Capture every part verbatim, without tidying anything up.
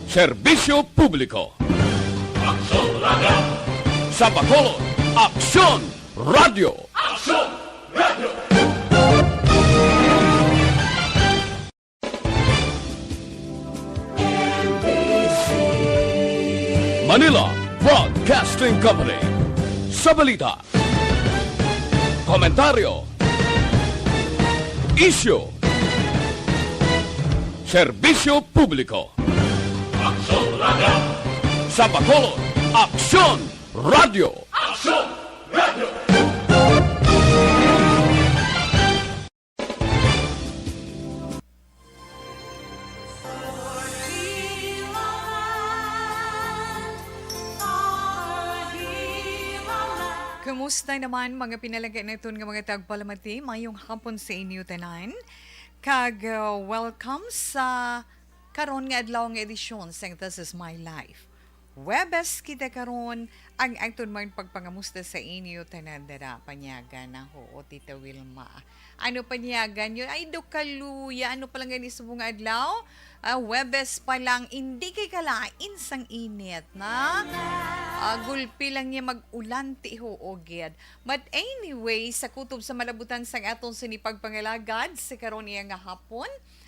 Serbisyo publiko. Aksyon Radio. Sa Bacolod, Aksyon Radio. Aksyon Radio. Manila Broadcasting Company. Sa balita, komentaryo, isyu, serbisyo publiko. Aksyon Radio. Sa Bacolod, Aksyon Radio. Aksyon Radio. Kumusta naman, mga pinalangga naton nga mga tagpalamati? Mayong hapon sa inyo tanan. Kag, uh, welcome sa karon nga adlaw nga edisyon sang This Is My Life. Huwebes kita karon, ang aton man pagpangamusta sa inyo tanan dira, panyagan na, oo, Tita Wilma. Ano panyagan yun? Ay, do kaluya, ano pa lang gani subong nga adlaw? Ah, Huwebes pa lang, hindi kay kalain sang init, na? Ah, gulpi lang niya mag-ulan, ti, oo, gid. But anyway, sa kutob sa malabutan sang aton sini pagpangalagad sa karon iya nga hapon,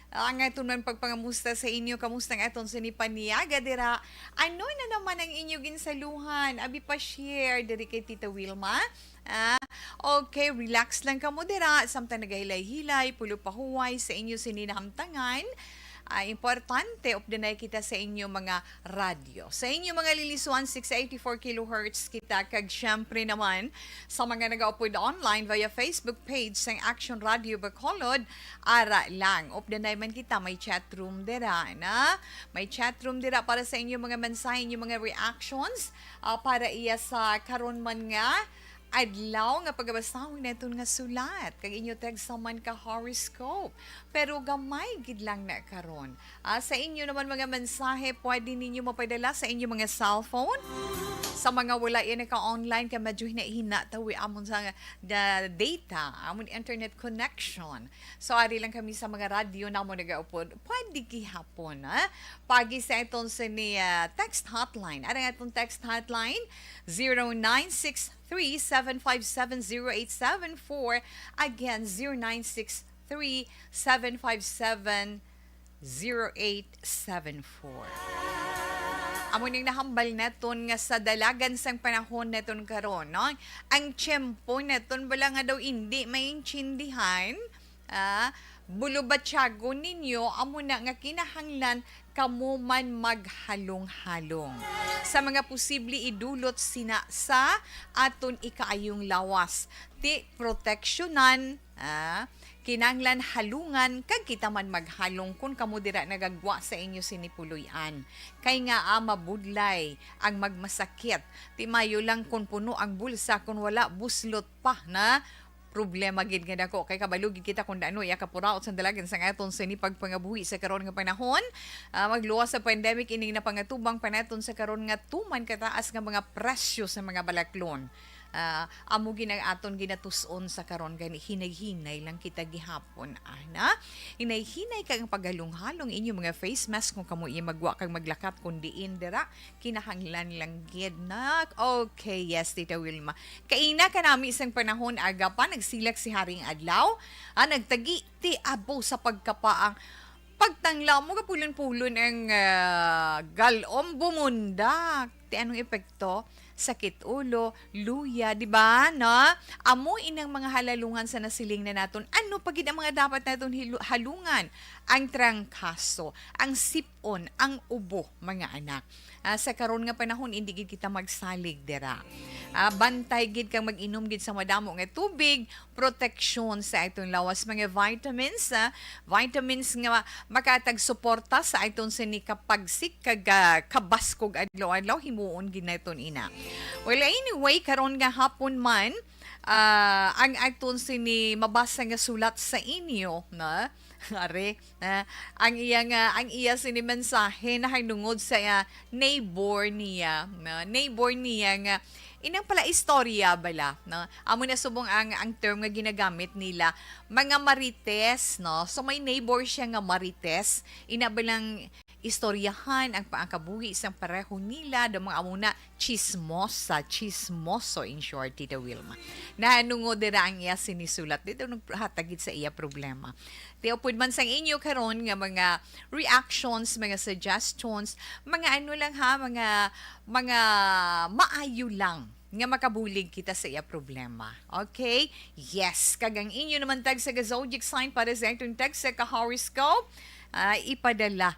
ang aton man pagpangamusta sa inyo, kamusta ang aton sini paniaga dira? Ano na naman ang inyo ginsaluhan? Abi pa share diri kay Tita Wilma. Ah, okay, relax lang kamo dira, samtang nagahilay-hilay, pulo pahuway sa inyo sini nahamtangan. Ah, importante, updanay kita sa inyo mga radyo. Sa inyo mga lilisuan, six eighty-four kilohertz kita, kag syempre naman, sa mga nagaupod online via Facebook page sang Action Radio Bacolod, ara lang. Updanay man kita, may chat room dira, na? May chat room dira para sa inyo mga mensahe, inyo mga reactions, ah, para iya sa karon man nga adlaw nga pagabasahon naton nga sulat, kag inyo text sa man ka horoscope. Pero gamay gid lang na karon. Ah, sa inyo naman mga mensahe, pwede ninyo mapadala sa inyo mga cellphone. Sa mga wala yan naka-online, kay medyo hinay-hinay tawi amon sa, da-, data, amon internet connection. So, ari lang kami sa mga radyo namon nagaupod. Pwede gihapon, ha? Pagi sa iton sa ni, ah, text hotline. Ari ang atong text hotline, zero nine six three seven five seven zero eight seven four. Again, zero nine six three seven five seven zero eight seven four. Amo ning nahambal naton nga sa dalagan sang panahon naton karon, no? Ang tiyempo naton bala nga daw indi maintindihan, ah, bulubatyagon ninyo, amo na nga kinahanglan kamo man maghalong-halong sa mga posible idulot sina sa aton ikaayong lawas. Ti proteksyonan, ah, kinahanglan halungan, kag kita man maghalong kon kamo dira nagagwa sa inyo sini puloy-an. Kay nga, ah, mabudlay ang magmasakit. Ti mayo lang kon puno ang bulsa, kon wala, buslot pa na. Problema gid nga dako, kay kabalo gid kita kung ano iya kapuraot sa dalagan sang aton sini pagpangabuhi sa karon nga panahon. Ah, magluwas sa pandemic, ining napangatubang pa naton sa karon nga tuman kataas nga mga presyo sa mga balaklon. Ah, amo gid ang aton ginatus-on sa karon, gani hinay-hinay lang kita gihapon, ana. Hinay-hinay kag paghalong-halong inyo mga face mask kung kamo iya magwa kag maglakat, kun diin dira kinahanglan lang gid na. Okay, yes, Tita Wilma. Kaina kanami sang panahon, aga pa, nagsilak si Haring Adlaw. Ah, nagtagi ti abo sa pagkapaang pagtangla mo, gapulon-pulon ang, ah, galom, bumundak. Ti anong epekto? Sakit ulo, luya, di ba? No? Amo inang mga halalungan sa nasiling na naton. Ano pa gid ang mga dapat naton hilu-, halungan? Ang trangkaso, ang sip-on, ang ubo, mga anak. Ah, sa karon nga panahon, indi gid kita magsalig dira. Ah, bantay gid kang mag-inom gid sa madamo nga tubig, proteksyon sa aton lawas, mga vitamins, ah, vitamins nga makatag suporta sa aton sini kapagsik kag, ah, kabaskog adlaw-adlaw, himuon gid naton ina. Well, anyway, karon nga hapon man, ah, ang aton sini mabasa nga sulat sa inyo, na, are, ah, ang iya nga, ang iya sini mensahe nahanungod sa, ah, neighbor niya, na neighbor niya nga inang pala istorya bala, no? Amo na subong ang, ang term nga ginagamit nila, mga marites, no? So, may neighbor siya nga marites, ina balang istoryahan ang pangakabuhi sang pareho nila, daw mga amo na chismosa, chismoso, in short, Tita Wilma. Nahanungod dira ang iya sinisulat dito, naghatag gid sa iya problema. Ti upod man sang inyo karon nga mga reactions, mga suggestions, mga ano lang ha, mga, mga maayo lang nga makabulig kita sa iya problema. Okay? Yes. Kag ang inyo naman tag sa zodiac sign para sa atong tag sa ka-horoscope, ah, ipadala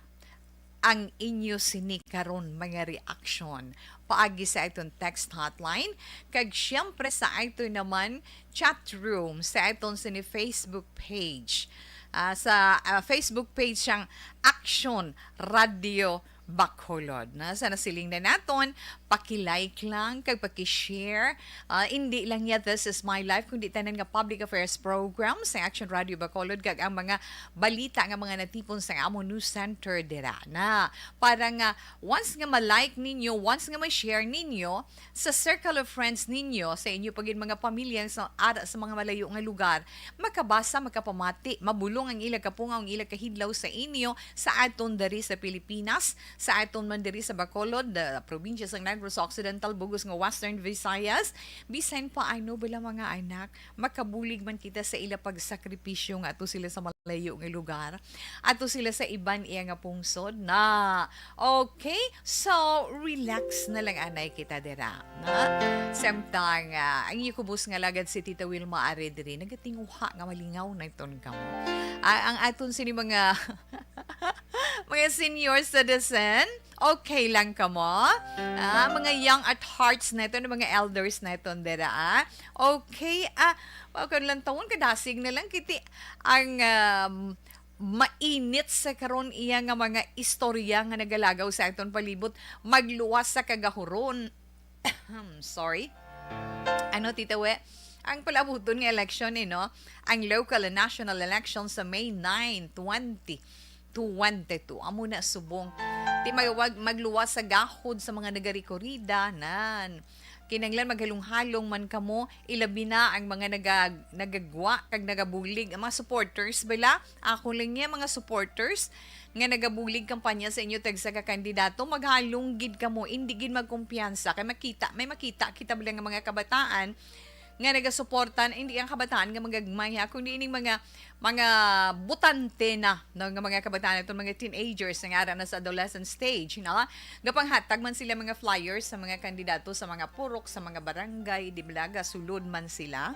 ang inyo sini karon mga reaction paagi sa aton text hotline, kag siyempre sa aton naman chat room sa aton sini Facebook page. Ah, sa, ah, Facebook page sang Action Radio Bacolod. Na, sa nasiling na naton, paki-like lang, kag paki-share. Ah, hindi lang niya This Is My Life, kundi tanan nga public affairs program sa Action Radio Bacolod, kag ang mga balita nga mga natipon sa amon news center dira. Na, para nga, once nga ma-like ninyo, once nga ma-share ninyo, sa circle of friends ninyo, sa inyo pa gid mga pamilya, sa, ara sa mga malayo nga lugar, makabasa, makapamati, mabulong ang ila kapungaw, ang ila kahidlaw sa inyo, sa aton diri sa Pilipinas, sa aton man diri sa Bacolod, ah, probinsya sang Negros Occidental, bugos nga Western Visayas, bisan pa ano bala, mga anak, makabulig man kita sa ila pagsakripisyo nga ato sila sa malayo nga lugar, ato sila sa iban iya nga pungsod na. Okay? So, relax na lang anay kita dira, na? Samtang, ah, ang inyo kubos nga alagad si Tita Wilma ari diri, nagatinguha nga malingaw na iton kamo. Ah, ang aton sini mga, mga senior citizen, okay lang kamo? Ah, mga young at hearts na iton, mga elders na iton dira, ah. Okay, ah, wa ko lang tawon, kadasig na lang kiti ang, um, mainit sa karon iya nga mga istorya nga nagalagaw sa aton palibot, magluwas sa kagahuron. Sorry. Ano, Tita We? Ang palabuton nga eleksyon, eh, no? Ang local and national election sa May nine, twenty twenty-two. Amo na subong. Ti magwag-, magluwas sa gahod sa mga nagarikorida, nan. Kinahanglan maghalong-halong man kamo, ilabi na ang mga naga-, nagagwa kag nagabulig. Ang mga supporters, bala? Ako lang niya, mga supporters nga nagabulig kampanya sa inyo tagsa ka kandidato, maghalong gid kamo, indi gid magkumpiyansa. Kay makita, may makita kita bala nga mga kabataan nga nagasuporta, hindi ang kabataan nga magagmay, ha, kundi ining mga, mga butante na, no, nga mga kabataan, itong mga teenagers nga ara na sa adolescent stage, no? Gapanghatag man sila mga flyers sa mga kandidato, sa mga purok, sa mga barangay, di ba, gasulod man sila.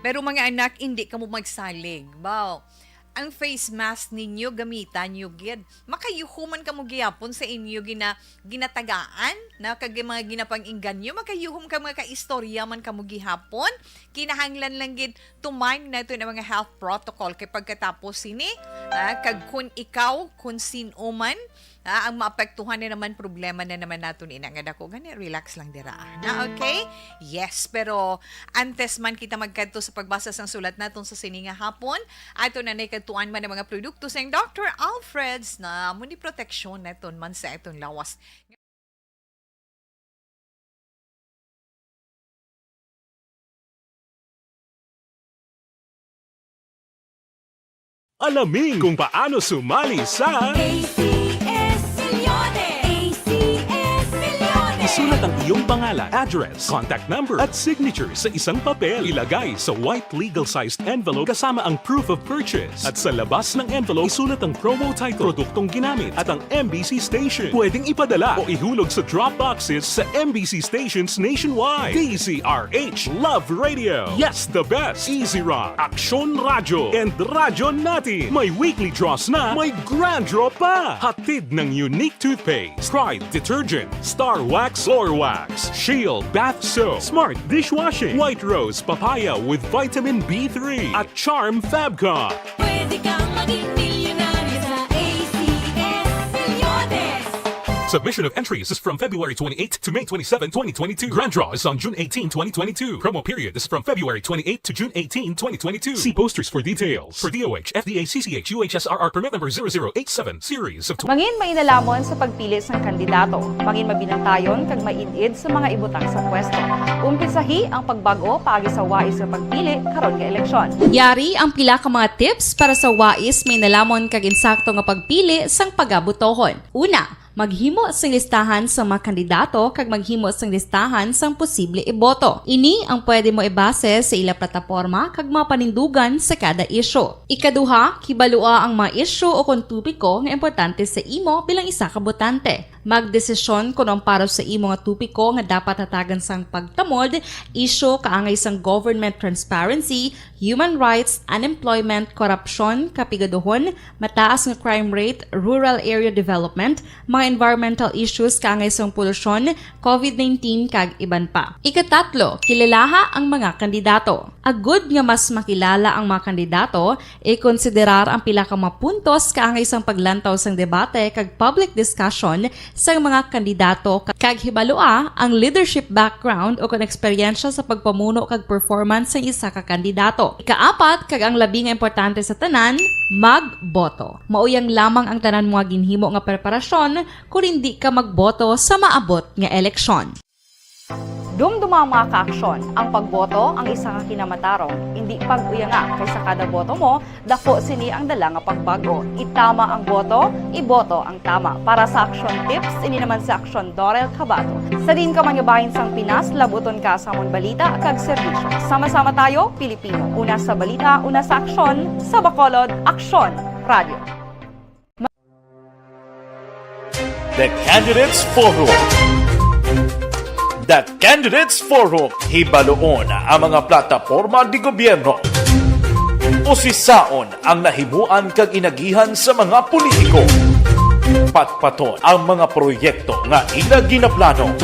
Pero mga anak, hindi kamo magsalig. Baw, ang face mask ninyo, gamitan nyo gid. Makayuhuman kamo gihapon sa inyo gina-, ginatagaan, na kag mga ginapang-inganyo, makayuhom kamo, makaistorya man kamo gihapon. Kinahanglan lang gid to mind nato ang mga health protocol. Kay pagkatapos sini, ah, kag kun ikaw, kun sin-o man, ah, ang maapektuhan na naman, problema na naman naton ina nga dako. Gani, relax lang dira, ah. Na, okay? Yes, pero antes man kita magkadto sa pagbasa sang sulat naton sa sini nga hapon, ato na nay kadtuan man ang mga produkto sang Doctor Alfred's na amo ni proteksyon naton man sa aton lawas. Alamin kung paano sumali sa A C S Milyones! A C S Milyones! Isulat ang iyong pangalan, address, contact number, at signature sa isang papel. Ilagay sa white legal-sized envelope kasama ang proof of purchase. At sa labas ng envelope, isulat ang promo title, produktong ginamit, at ang M B C station. Pwedeng ipadala o ihulog sa drop boxes sa M B C stations nationwide. D Z R H, Love Radio. Yes, the best. Easy Rock, Aksyon Radyo, and Radyo Natin. May weekly draws na, may grand draw pa. Hatid ng Unique Toothpaste, Pride Detergent, Star Wax, Floor Wax, Shield Bath Soap, Smart Dishwashing, White Rose Papaya with Vitamin B three, at Charm Fabcon. Pwede kang maging milyonaryo sa A C S Milyones. Submission of entries is from February twenty-eighth to May twenty-seven, twenty twenty-two. Grand draw is on June eighteen, twenty twenty-two. Promo period is from February twenty-eighth to June eighteen, twenty twenty-two. See posters for details. For D O H, F D A, C C H, U H S R R permit number zero zero eight seven, series of tw- Mangin mainalamon sa pagpili sang kandidato. Mangin mabinantayon kag maid-id sa mga ibutang sa pwesto. Umpisahi ang pagbag-o paagi sa wais nga pagpili karon nga eleksyon. Yari ang pila ka mga tips para sa wais, mainelamon kag insakto nga pagpili sang pagabotohon. Una, maghimo sing listahan sang mga kandidato kag maghimo sing listahan sang posible iboto. Ini ang pwede mo ibase sa ila plataporma kag mga panindugan sa kada isyu. Ikaduha, kibalua ang mga isyu o kon topiko nga importante sa imo bilang isa ka botante. Magdesisyon kon ang para sa imo nga topiko nga dapat hatagan sang pagtamod, isyu kaangay sang government transparency, human rights, unemployment, korupsyon, kapigaduhon, mataas nga crime rate, rural area development, mga environmental issues kaangay sang polusyon, covid nineteen, kag iban pa. Ikatatlo, kilalaha ang mga kandidato. Agud nga mas makilala ang mga kandidato, ikonsiderar ang pila ka mga puntos kaangay sang paglantaw sang debate kag public discussion sang mga kandidato, ka-, kag hibalua ang leadership background o kon eksperyensya sa pagpamuno kag performance sang isa ka kandidato. Ikaapat, kag ang labi nga importante sa tanan, magboto. Mao yang lamang ang tanan mo nga ginhimo nga preparasyon kon hindi ka magboto sa maabot nga eleksyon. Dumduma ang mga kaaksyon. Ang pagboto ang isa ka kinamatarong. Indi pag-uyanga, kay sa kada boto mo, dako sini ang dala nga pagbag-o. Itama ang boto, iboto ang tama. Para sa Aksyon Tips, ini naman si Aksyon Dorel Cabato. Sa diin ka man nga bahin sang Pinas, labuton ka sa amon balita kag serbisyo. Sama-sama tayo, Pilipino. Una sa balita, una sa aksyon, sa Bacolod, Aksyon Radio. The Candidates Forum. The Candidates Forum, hibaluon ang mga plataporma di gobyerno. Usisaon ang nahimuan kag inagihan sa mga politiko. Patpaton ang mga proyekto nga ila ginaplano.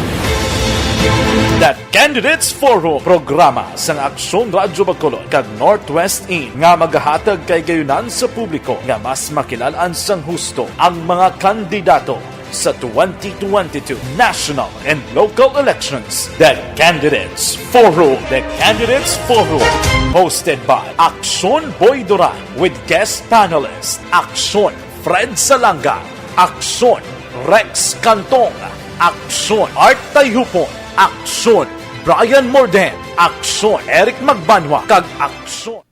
The Candidates Forum, programa sang Aksyon Radyo Bacolod kag Northwest In nga magahatag kay gayunan sa publiko nga mas makilal-an sang husto ang mga kandidato sa twenty twenty-two national and local elections. The Candidates Forum. The Candidates Forum, hosted by Aksyon Boy Duran with guest panelist Aksyon Fred Salanga, Aksyon Rex Cantong, Aksyon Art Tayhupon, Aksyon Brian Morden, Aksyon Eric Magbanwa, kag Aksyon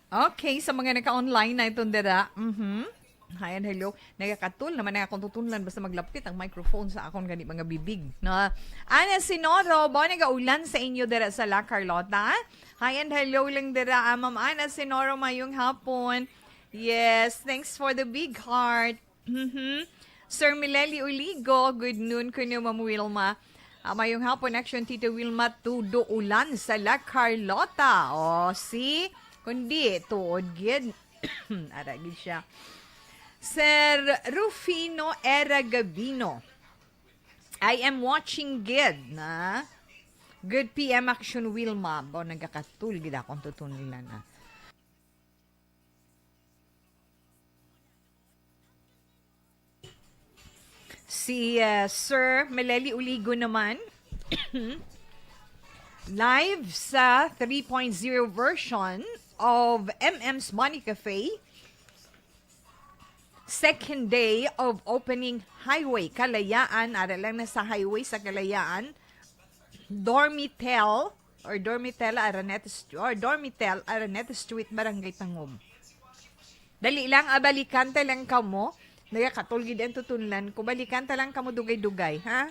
Okay, sa mga naka-online na iton dira. Mhm. Hi and hello. Nagakatul naman ang akong tutunlan basta maglapit ang microphone sa akon gani mga bibig, no? Ana Sinoro, ba nagaulan sa inyo dira sa La Carlota? Hi and hello lang dira, ah, Ma'am Ana Sinoro, mayong hapon. Yes, thanks for the big heart. Mhm. Sir Mileli Uligo, good noon kuno, Ma'am Wilma. Ah, mayong hapon, Action Tito Wilma, tudo ulan sa La Carlota. Oh, see? Kundi, tuod gid. Ara gid siya. Sir Rufino Era Gabino, I am watching gid na. Good P M Action Wilma. Bo, nagakatul gid akong tutunlan na. Si, uh, Sir Meleli Uligo naman, live sa three point zero version of M M's Money Cafe. Second day of opening highway, Kalayaan. Ara lang na sa highway sa Kalayaan. Dormitel or Dormitel Araneta St-, or Dormitel Araneta Street, Barangay Tangub. Dali lang, ah, balikan ta lang kamo. Nagakatulgid ang tutunlan ko. Balikan ta lang kamo dugay-dugay, ha?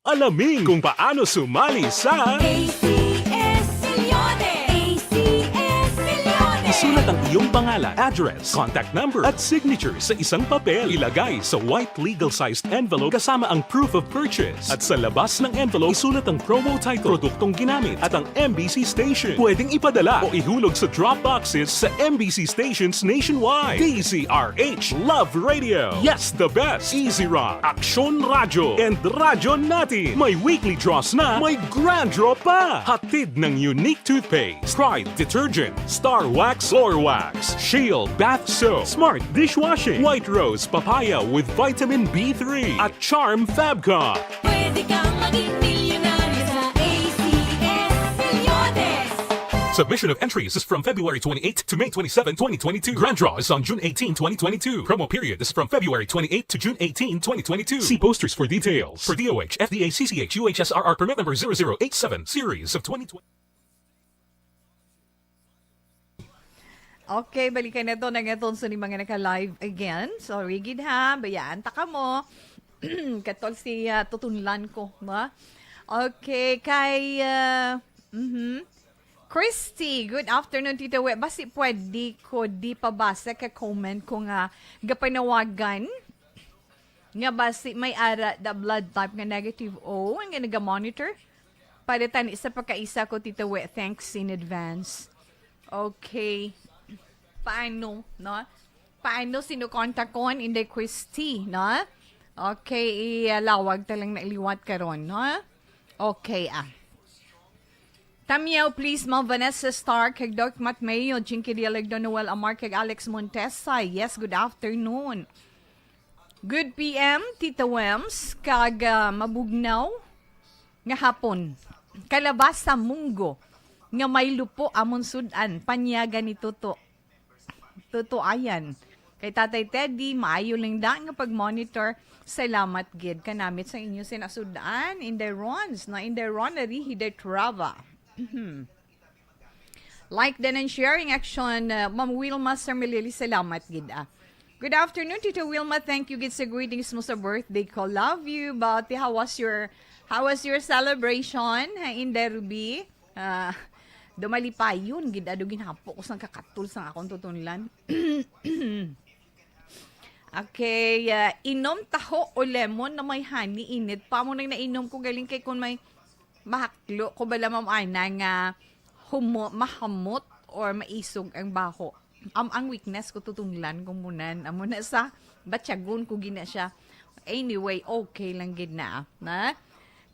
Alamin kung paano sumali sa A C S Milyones! A C S Milyones! Isulat ang iyong pangalan, address, contact number, at signature sa isang papel. Ilagay sa white legal-sized envelope kasama ang proof of purchase. At sa labas ng envelope, isulat ang promo title, produktong ginamit, at ang M B C station. Pwedeng ipadala o ihulog sa drop boxes sa M B C stations nationwide. D Z R H Love Radio. Yes, the best. Easy Rock, Aksyon Radyo, and Radyo Natin. May weekly draws na, may grand draw pa. Hatid ng Unique Toothpaste, Pride Detergent, Star Wax Floor Wax, Shield Bath Soap, Smart Dishwashing, White Rose Papaya with Vitamin B three, at Charm Fabcon. Pwede kang maging milyonaryo sa A C S Milyones. Submission of entries is from February twenty-eighth to May twenty-seven, twenty twenty-two. Grand draw is on June eighteen, twenty twenty-two. Promo period is from February twenty-eighth to June eighteen, twenty twenty-two. See posters for details. For D O H, F D A, C C H, U H S R R permit number zero zero eight seven, series of twenty twenty. Okay, balikan nato na nga aton sa ni mga naka-live again. Sorry gid ha, bayaan ta kamo. Katol si ah, tutunlan ko, no? Okay, kay ah, mhm. Christy, good afternoon, Tito We. Basi pwede ko di pabasa ka comment ko nga gapanawagan nga basi may ara da blood type nga negative O nga naga-monitor. Para tani sa pagkaisa ko, Tito We, thanks in advance. Okay. Paano, no? Paano, sino kontakon? Inday Christy, no? Okay, ilawag ta lang na liwat karon, no? Okay, ah. Tamyaw, please, Ma'am Vanessa Star, kag Doc Matmeo, Jinky Dialegdo, Noel Amar, kag Alex Montesa. Yes, good afternoon. Good P M, Tita Wems, kag ah, mabugnaw nga hapon. Kalabasa, munggo, nga may lupo amon sud-an, panyaga ni Tuto. Tuto Ayan. Kay Tatay Teddy, maayo lang da nga pag-monitor. Salamat gid kanamit sa inyo sinasud-an. Inday Rons, na Inday Ron Arihi de Trava. Like din and sharing action, uh, Ma'am Wilma Sermelili, salamat gid ah. Good afternoon, Tito Wilma. Thank you gid sa greetings mo sa birthday ko. Love you, Bati. How was your, how was your celebration ha, in Derby? Ah, dumalipayon gid ado ginhapo ko sang kakatul sang akong tutunlan. Okay, ah, inom taho o lemon na may honey init pa mo nang nainom ko galing kay kun may mahaklo ko bala, ma'am, ana nga humo, mahamot or maisog ang baho. Am, ang weakness ko tutunlan ko munan. Amo na sa batyagon ko gina siya. Anyway, okay lang gid na, na.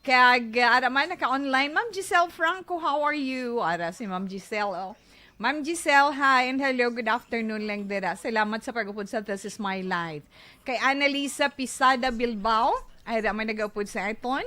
Kag ah, ara man naka-online, Ma'am Giselle Franco, how are you? Ara si Ma'am Giselle, oh. Ma'am Giselle, hi and hello, good afternoon lang dira. Salamat sa pag-upod sa This Is My Life. Kay Annalisa Pisada Bilbao, ay ra may nag-upod sa aton.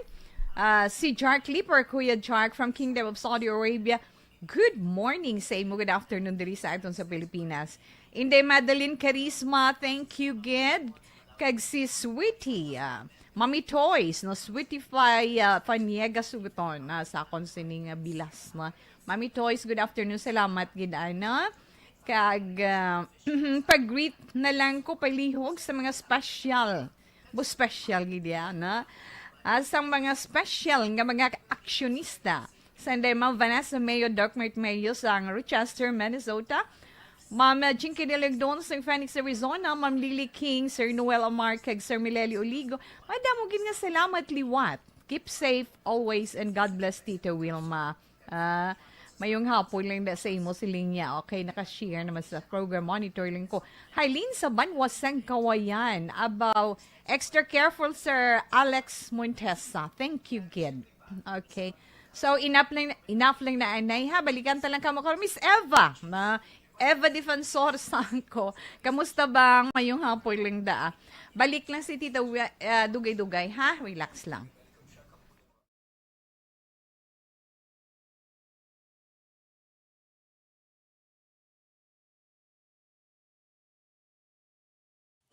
Ah, si Jark Clipper, Kuya Jark from Kingdom of Saudi Arabia. Good morning sa imo, good afternoon diri sa aton sa Pilipinas. Inday Madeline Carisma, thank you gid. Kag si Sweetie, ah, Mami Toys, no, Sweetie Fay, ah, Faniega Suguton, na sa akon sining ah, bilas, no. Mami Toys, good afternoon. Salamat gid ana. Kag ah, pag-greet na lang ko palihog sa mga special. Bu special gid ya, no? Ah, sang mga special nga mga aksyonista. Sa Inday Ma'am Vanessa Mayo, Doc Mart Mayo sang Rochester, Minnesota. Ma'am Jinky Dilegdon sang Phoenix, Arizona. Ma'am Lily King, Sir Noel Amar, kag Sir Mileli Oligo. Madamo gid nga salamat liwat. Keep safe always and God bless, Tita Wilma. Ah, mayong hapon lang da sa imo, siling niya. Okay, naka-share naman sa program. Monitor lang ko. Hailin sa Banwa sang Kawayan. Abaw, extra careful, Sir Alex Montesa. Thank you, kid. Okay. So, enough lang, enough lang na anay, ha? Balikan ta lang kamo karon, Miss Eva. Na, Eva Defensor Sangko. Kamusta bang? Mayong hapon lang da. Balik lang si Tita Wi- ah, Dugay-Dugay, ha? Relax lang.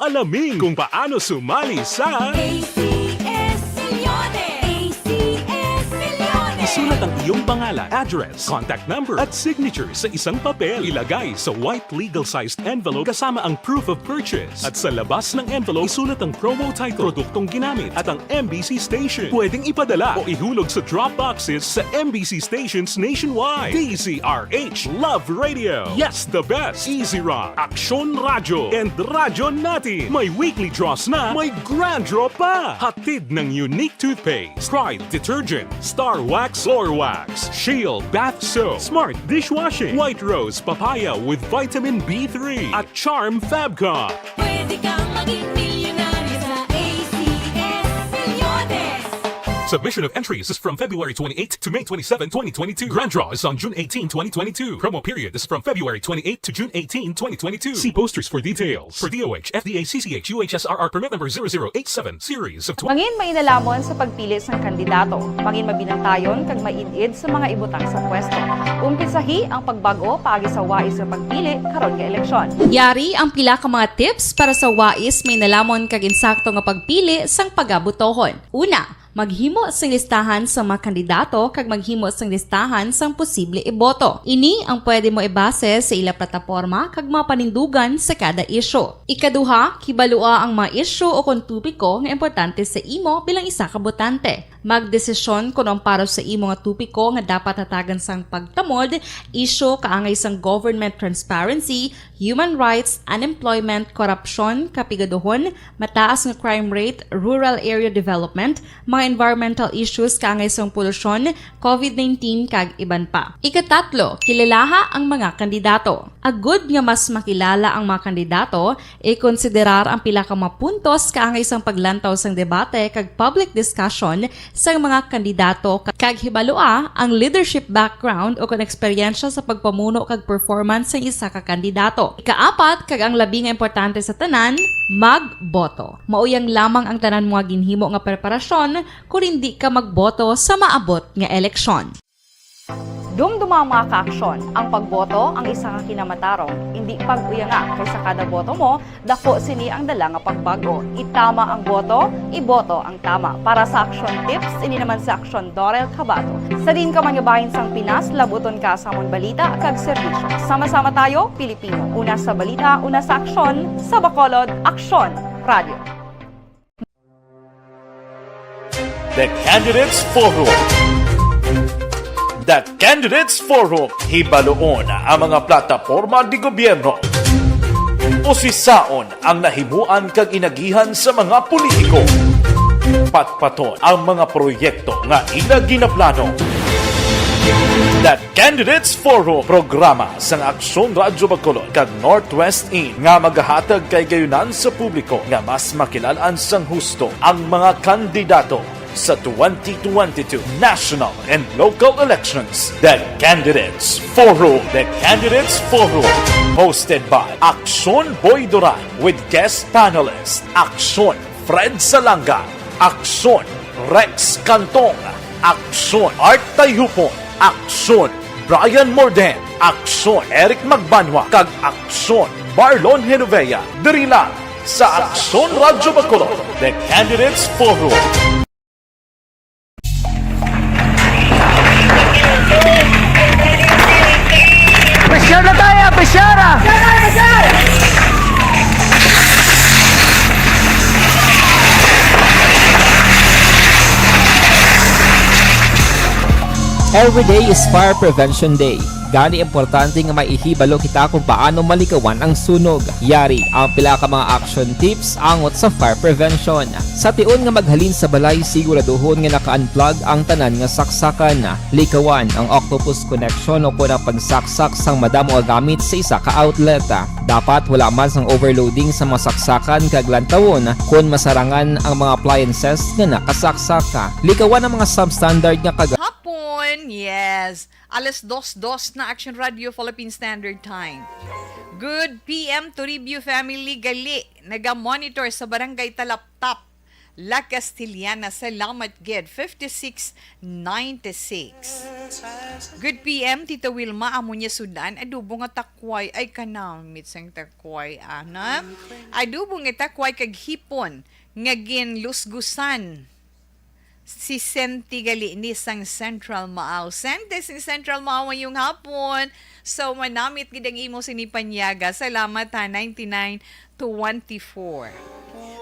Alamin kung paano sumali sa A C S Milyones! A C S Milyones! Isulat At ang iyong pangalan, address, contact number, at signature sa isang papel. Ilagay sa white legal-sized envelope kasama ang proof of purchase. At sa labas ng envelope, isulat ang promo title, produktong ginamit, at ang M B C station. Pwedeng ipadala o ihulog sa drop boxes sa M B C stations nationwide. D Z R H Love Radio. Yes, the best. Easy Run, Aksyon Radyo, and Radyo Natin. May weekly draws na, may grand draw pa. Hatid ng Unique Toothpaste, Pride Detergent, Star Wax Floor Wax, Shield Bath Soap, Smart Dishwashing, White Rose Papaya with Vitamin B three, at Charm Fabcon. Pwede kang maging milyonaryo sa A C S Milyones. Submission of entries is from February twenty-eighth to May twenty-seven, twenty twenty-two. Grand draw is on June eighteen, twenty twenty-two. Promo period is from February twenty-eighth to June eighteen, twenty twenty-two. See posters for details. For D O H, F D A, C C H, U H S R R permit number zero zero eight seven, series of twenty. Mangin mainalamon sa pagpili sang kandidato. Mangin mabinantayon kag maid-id sa mga ibutang sa pwesto. Umpisahi ang pagbag-o paagi sa wais nga pagpili karon nga eleksyon. Yari ang pila ka mga tips para sa wais, mainalamon kag insakto nga pagpili sang pagabotohon. Una, maghimo sing listahan sa mga kandidato kag maghimo sing listahan sang posible iboto. Ini ang pwede mo ibase sa ila plataporma kag mga panindugan sa kada isyu. Ikaduha, kibalua ang mga isyu o kon topiko nga importante sa imo bilang isa ka botante. Magdesisyon kon ang para sa imo nga topiko nga dapat hatagan sang pagtamod, isyu kaangay sang government transparency, human rights, unemployment, korupsyon, kapigaduhon, mataas nga crime rate, rural area development, mga environmental issues kaangay sang polusyon, covid nineteen, kag iban pa. Ikatatlo, kilalaha ang mga kandidato. Agud nga mas makilala ang mga kandidato, ikonsiderar ang pila ka mga puntos kaangay sang paglantaw sang debate kag public discussion sang mga kandidato, kag hibalua ang leadership background o kon eksperyensya sa pagpamuno kag performance sang isa ka kandidato. Ikaapat, kag ang labi nga importante sa tanan, magboto. Mao yang lamang ang tanan mo nga ginhimo nga preparasyon kon indi ka magboto sa maabot nga eleksyon. Dumduma ang mga kaaksyon. Ang pagboto ang isa ka kinamatarong. Indi pag-uyanga, kay sa kada boto mo, dako sini ang dala nga pagbag-o. Itama ang boto, iboto ang tama. Para sa Aksyon Tips, ini naman si Aksyon Dorel Cabato. Sa diin ka man nga bahin sang Pinas, labuton ka sa amon balita kag serbisyo. Sama-sama tayo, Pilipino. Una sa balita, una sa aksyon, sa Bacolod, Aksyon Radio. The Candidates Forum. The Candidates Forum. Hibaluon ang mga plataporma di gobyerno. Usisaon ang nahimuan kag inagihan sa mga politiko. Patpaton ang mga proyekto nga ila ginaplano. The Candidates Forum, programa sang Aksyon Radyo Bacolod kag Northwest In nga magahatag kay gayunan sa publiko nga mas makilal-an sang husto ang mga kandidato sa twenty twenty-two national and local elections. The Candidates Forum. The Candidates Forum, hosted by Aksyon Boy Duran with guest panelist Aksyon Fred Salanga, Aksyon Rex Cantong, Aksyon Art Tayhupon, Aksyon Brian Morden, Aksyon Eric Magbanwa, kag Aksyon Marlon Genovea. Diri lang sa Aksyon Radyo Bacolod, The Candidates Forum. Presyar na tayo, presyar na! Every day is Fire Prevention Day. Gani, importante nga may ihibalo kita kung paano malikawan ang sunog. Yari ang pila ka mga action tips angot sa fire prevention. Sa tion nga maghalin sa balay, siguraduhon nga naka-unplug ang tanan nga saksakan. Likawan ang octopus connection o kon ang pagsaksak sang madamo nga gamit sa isa ka outlet. Dapat wala man sang overloading sa mga saksakan kag lantawon kon masarangan ang mga appliances nga nakasaksak. Likawan ang mga substandard nga kag- Hapon, yes. Alas dos dos na, Action Radio Philippine Standard Time. Good P M Toribio family, gali naga-monitor sa Barangay Talaptap, La Castellana. Salamat gid. Fifty-six ninety-six. Good P M, Tita Wilma, amo niya sud-an, adobo nga takway. Ay, kanamit sang takway, ana. Adobo nga takway kag hipon nga ginlusgusan. Si Senti gali ni sang Central Maaw. Senti sing Central Maaw, mayong hapon. So, manamit gid ang imo sini panyaga. Salamat ha, ninety-nine twenty-four.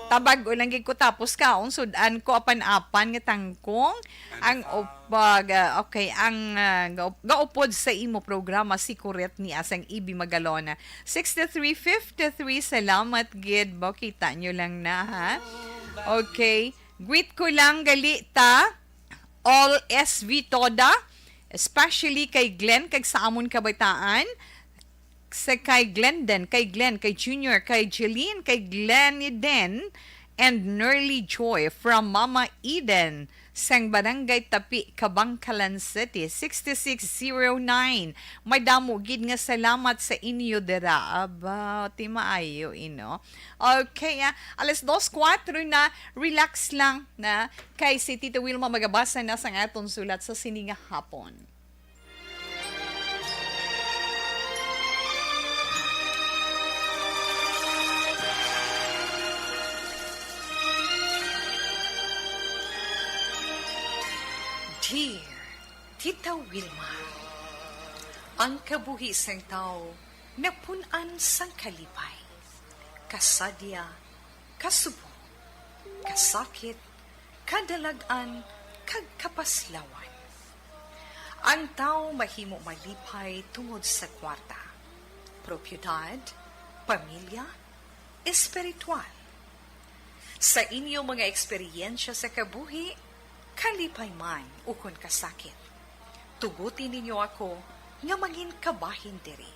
Tabag-o lang gid ko tapos kaon, sud-an ko apan-apan nga tangkong. Ang upag, ah, okay, ang, ah, ga-, gaupod sa imo programa, si Kuret ni Asang Ibi Magalona. Sixty-three fifty-three, salamat gid. Bo, kita nyo lang na, ha? Okay. Greet ko lang gali ta, all S V Toda, especially kay Glenn kag sa amon kabataan, sa kay Glendon, kay Glenn, kay Junior, kay Jeline, kay Glenny Den, and Nerly Joy from Mama Eden, sang Barangay Tapi, Kabankalan City, sixty-six zero nine. Madamo gid nga salamat sa inyo dira. Aba, ti maayo, ino. Okay, ah, alas dos kuwatro na, relax lang na. Kay si Tita Wilma magabasa na sang aton sulat sa sini nga hapon. Dear Tita Wilma, ang kabuhi sang tawo napun-an sang kalipay, kasadya, kasubong, kasakit, kadalag-an, kag kapaslawan. Ang tawo mahimo malipay tungod sa kwarta, propiedad, pamilya, espiritual. Sa inyo mga eksperyensya sa kabuhi, kalipay man ukon kasakit, tuguti ninyo ako nga mangin kabahin diri.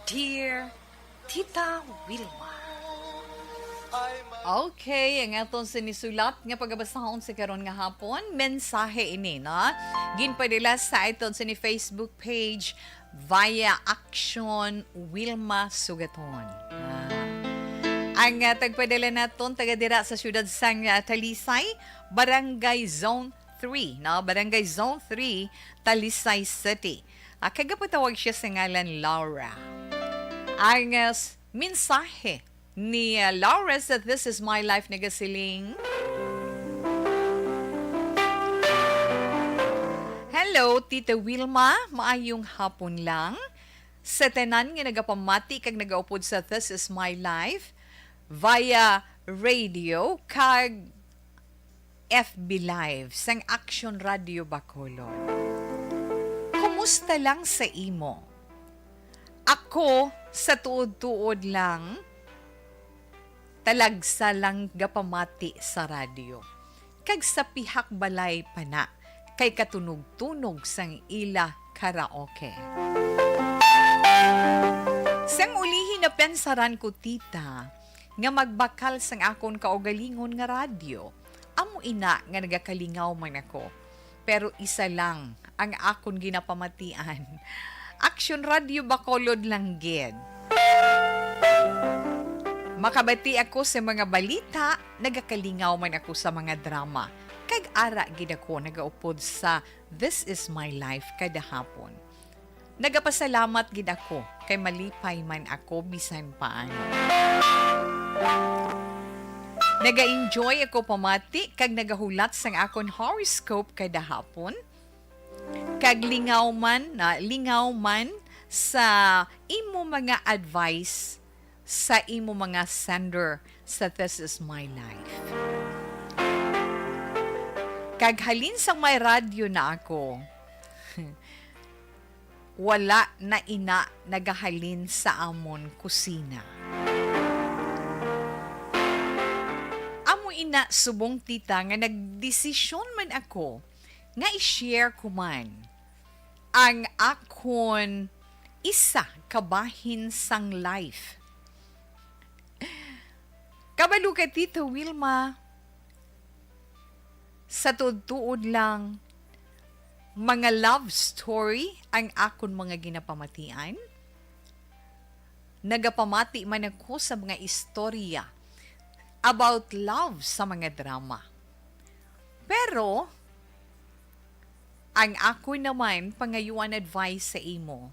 Dear Tita Wilma. Okay, ang aton sinisulat nga pagabasahon sa karon nga hapon, mensahe ini, no? Ginpadala sa aton sini Facebook page via Action Wilma Sugaton. Ah. Ang, ah, tagpadala naton taga dira sa siyudad sang, ah, Talisay, Barangay Zone three, no? Barangay Zone three, Talisay City. Ah, kagapatawag siya sa ngalan Laura. Ang, ah, s-, mensahe ni, ah, Laura sa This Is My Life nagasiling, "Hello, Tita Wilma. Maayong hapon lang. Sa tanan nga nagapamati kag nagaupod sa This Is My Life via radio kag F B Live sang Action Radio Bacolod. Kumusta lang sa imo? Ako, sa tuod-tuod lang, talagsa lang gapamati sa radyo, kag sa pihak balay pa na, kay katunog-tunog sang ila karaoke. Sang ulihi napensaran ko, tita, nga magbakal sang akon kaugalingon nga radyo. Amo ina nga nagakalingaw man ako. Pero isa lang ang akon ginapamatian. Action Radio Bacolod lang gid. Makabati ako sa mga balita, nagakalingaw man ako sa mga drama. Kag ara gid ako nagaupod sa This Is My Life kada hapon. Nagapasalamat gid ako kay malipay man ako bisan paano. Naga-enjoy ako pamati kag nagahulat sang akon horoscope kada hapon. Kag lingaw man, na, lingaw man sa imo mga advice sa imo mga sender sa This Is My Life. Kag halin sang may radyo na ako, wala na ina nagahalin sa amon kusina. Amo ina, subong tita, nga nagdesisyon man ako nga i-share ko man ang akon isa ka bahin sang life. Kabalo ka, Tita Wilma, sa tuod-tuod lang, mga love story ang akon mga ginapamatian. Nagapamati man ako sa mga istorya about love sa mga drama. Pero, ang ako naman pangayuan advice sa imo,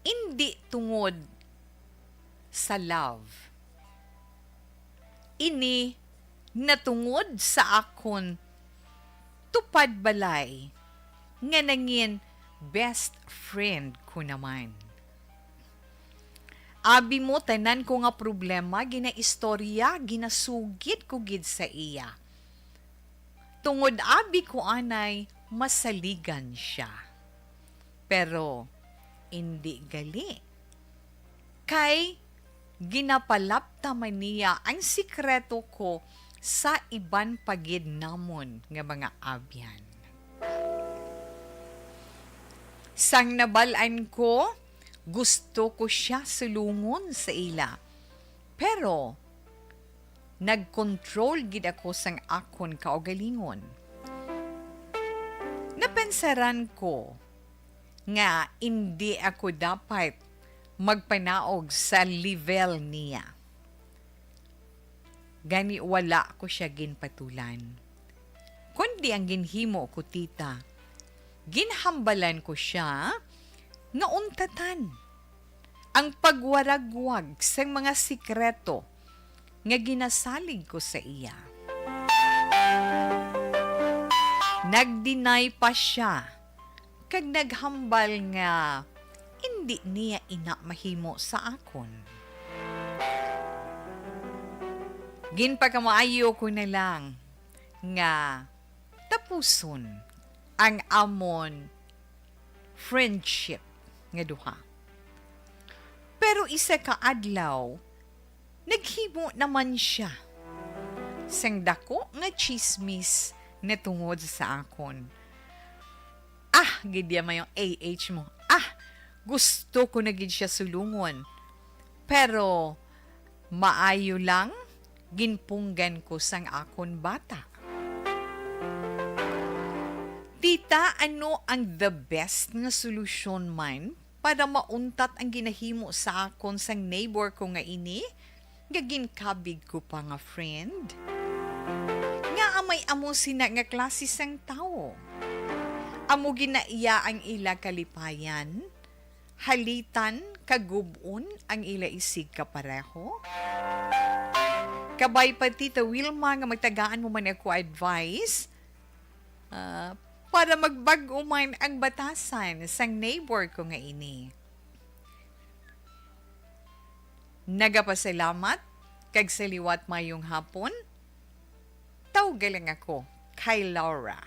indi tungod sa love. Ini natungod sa akon tupad balay nga nangin best friend ko naman. Abi mo, tanan ko nga problema ginaistorya, ginasugid ko gid sa iya. Tungod abi ko anay, masaligan siya. Pero indi gali, kay ginapalapta man niya ang sikreto ko sa iban pa gid namon nga mga abyan. Sang nabal-an ko, gusto ko sia sulungon sa ila. Pero nag-control gid ako sang akon kaugalingon. Napensaran ko nga indi ako dapat magpanaog sa level niya. Gani wala ko sia ginpatulan. Kundi ang ginhimo ko, tita, ginhambalan ko sia nga untatan ang pagwaragwag sang mga sikreto nga ginasalig ko sa iya. Nag-deny pa sia kag naghambal nga indi niya ina mahimo sa akon. Ginpakamaayo ko na lang nga tapuson ang amon friendship nga duha. Pero isa ka adlaw, naghimo naman sia sang dako nga tsismis natungod sa akon. Ah, gid ya may yung A H mo. Ah, gusto ko na gid siya sulungon. Pero maayo lang, ginpunggan ko sang akon bata. Tita, ano ang the best nga solusyon man para mauntat ang ginahimo sa akon sang neighbor ko nga ini, nga ginkabig ko pa nga friend? Ngaa may amo sina nga klase sang tawo? Amo gina iya ang ila kalipayan, halitan, kag gub-on ang ila isigkapareho? Kabay pa, Tita Wilma, nga magtagaan mo man ako advice, ah, para magbag-o man ang batasan sang neighbor ko nga ini. Nagapasalamat kag sa liwat, mayong hapon. Tawga lang ako kay Laura.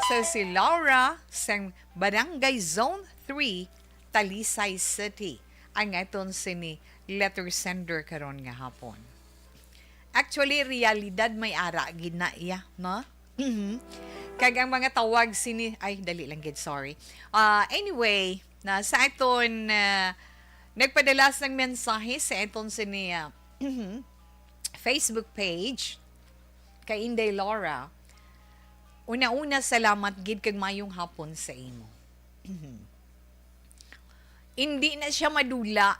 So, si Laura sang Barangay Zone three, Talisay City, ang aton sini letter sender karon nga hapon. Actually, realidad may ara gid na iya, no? Mhm. Kag ang mga tawag sini, ay, dali lang gid, sorry. Ah, anyway, na sa aton, ah, nagpadala sang mensahe sa aton sini, ah, Facebook page, kay Inday Laura. Una-una, salamat gid kag mayong hapon sa imo. Indi na siya madula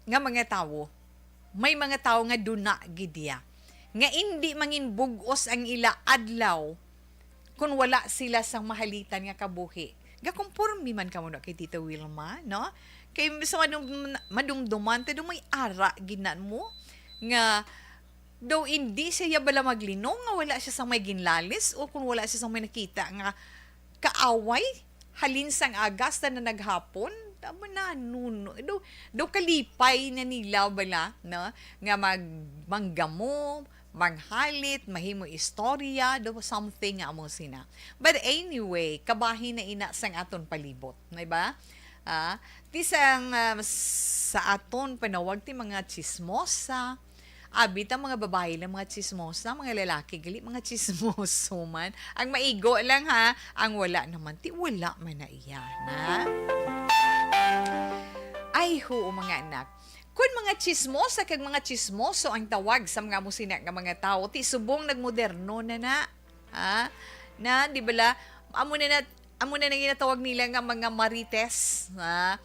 nga mga tawo. May mga tawo nga duna gid iya, nga indi mangin bug-os ang ila adlaw kun wala sila sang mahalitan nga kabuhi. Gakomporme man kamo na kay Tita Wilma, no? Kay sa madum-, madumduman, ta daw may ara gid na mo nga daw indi siya bala maglinong nga wala siya sang may ginlalis o kung wala siya sang may nakita nga kaaway halin sang aga hasta na naghapon. Tama na, nuno. Daw, daw kalipay na nila bala, no? Nga mag-, manggamo, manghalit, mahimo istorya, daw something nga amo sina. But anyway, kabahin na ina sang aton palibot, di ba? Ah, ti sang, ah, sa aton panawag ti mga chismosa. Abi ta mga babayi lang mga chismosa, mga lalaki gali mga chismoso man. Ang maigo lang ha, ang wala naman ti wala man na iya, na? Ay, huo, mga anak. Kun mga chismosa kag mga chismoso ang tawag sa mga amo sina nga mga tawo, ti subong nagmoderno na na. Ha? Na, di bala? Amo na na, amo na na ginatawag nila nga mga marites, ha?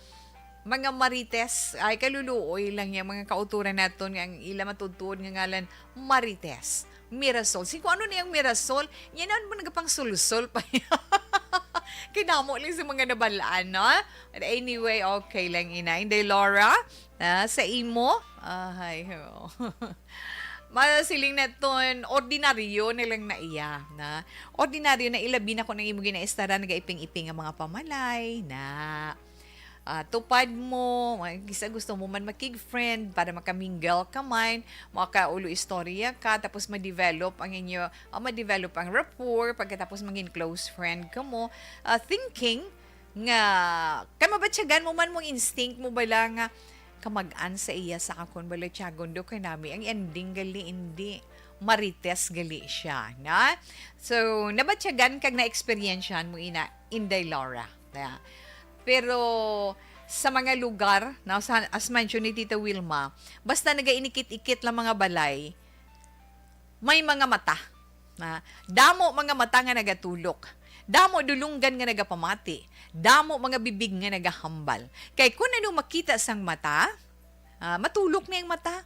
Mga marites, ay, kaluluoy lang yang mga kauturan naton nga ang ila matuod-tuod nga ngalan, marites. Mirasol. Si kung ano na yung mirasol, yan naman mo nagapangsulsol pa. Kinamo lang sa mga nabalaan, no? But anyway, okay lang, ina. Inday Laura, ah, sa imo, ahay, oh. Masiling naton, ordinaryo na lang na iya, na. Ordinaryo na, ilabi na kung ang imo ginaestaran, nagaiping-iping ang mga pamalay, na. Ah, tupad mo, mga kisa gusto mo man makig-friend para makamingle ka man, makaulo istorya ka, tapos ma-develop ang inyo, ah, ma-develop ang rapport, pagkatapos maging close friend ka mo. Ah, thinking nga, kay mabatyagan mo man mong instinct mo bala nga, kamag-an sa iya sa akon bala, tiyagon do kay nami. Ang ending gali, hindi. Marites gali siya, na? So, nabatyagan kag na-experiensyahan mo ina, Inday Laura. Na? Pero, sa mga lugar, na, sa, as mentioned ni Tita Wilma, basta nagainikit-ikit lang mga balay, may mga mata. Na, damo mga mata nga nagatulok. Damo dulunggan nga nagapamati. Damo mga bibig nga nagahambal. Kay kun ano makita sang mata, ah, matulok na yung mata.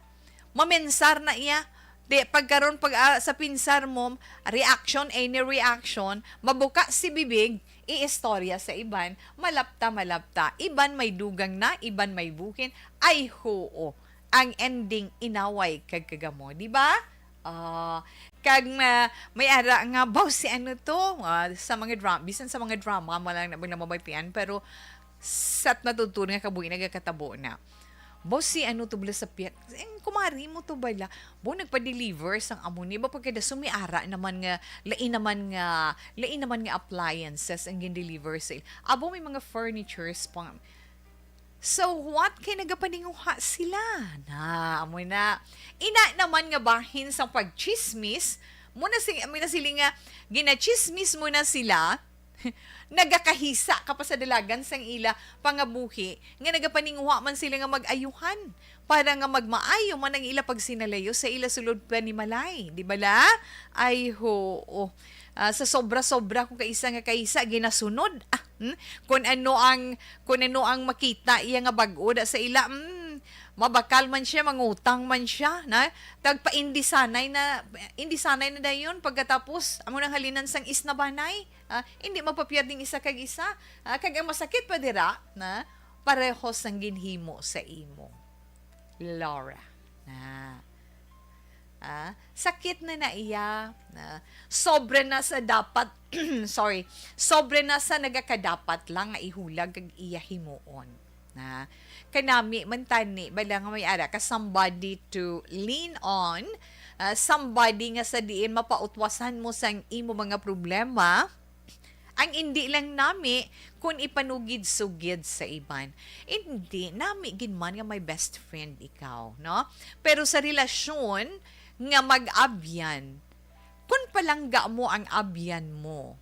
Mamensar na iya. Di, pagkaron, pag, ah, sa pinsar mo, reaction, any reaction, mabuka si bibig, iistorya sa iban, malapta, malapta. Iban may dugang na, iban may buhin. Ay, hoo. Ang ending, inaway kag kagamo, di ba? Ah, kag na, may ara nga, "Baw, si ano to?" Ah, sa mga dra-, bisan sa mga drama, mo lang na, mo lang mabatian, pero sat na tuod nga kabuhi nagakatabo na. "Baw, si ano to bala sa piyak? Eh, kumari mo to bala? Baw, nagpa-deliver sang amo ni ba?" Pagkadaso may ara naman nga, lain naman nga, lain naman nga appliances ang gin-deliver sa il-, abo, may mga furnitures pa. So what, kay nagapaninguha sila? Na, amo na. Ina naman nga bahin sang pagchismis, mo na si, mo na sila nga, ginachismis mo na sila, nagakahisa ka pa sa dalagan sang ila pangabuhi, nga nagapaninguha man sila nga mag-ayuhan, para nga magmaayo man ang ila pagsinalayo sa ila sulod panimalay, di bala? Ay, hoo. Ah, sa sobra-sobra kung kaisa nga kaisa ginasunod. Ah, hmm? Kung ano ang, kung ano ang makita iya nga bag-o da sa ila, hmm, mabakal man siya, mangutang man siya, na? Tagpa-indisanay na, indisanay na dayon pagkatapos, amo nang halinan sang isnabanay. Ah, hindi magpapierding isa kag isa. Ah, kag ang masakit pa dira, na? Pareho sang ginhimo sa imo, Laura. Na. Ah, sakit na na iya. Na. Sobra na sa dapat, sorry, sobra na sa nagakadapat lang nga ihulag kag iya himuon. Na. Kanami man tani, bala nga may ara ka somebody to lean on, ah, somebody nga sa diin mapautwasan mo sang imo mga problema, ang indi lang nami kun ipanugid-sugid sa iban. Indi, nami gid man nga may best friend ikaw, no? Pero sa relasyon nga mag-abyan, kun palangga mo ang abyan mo,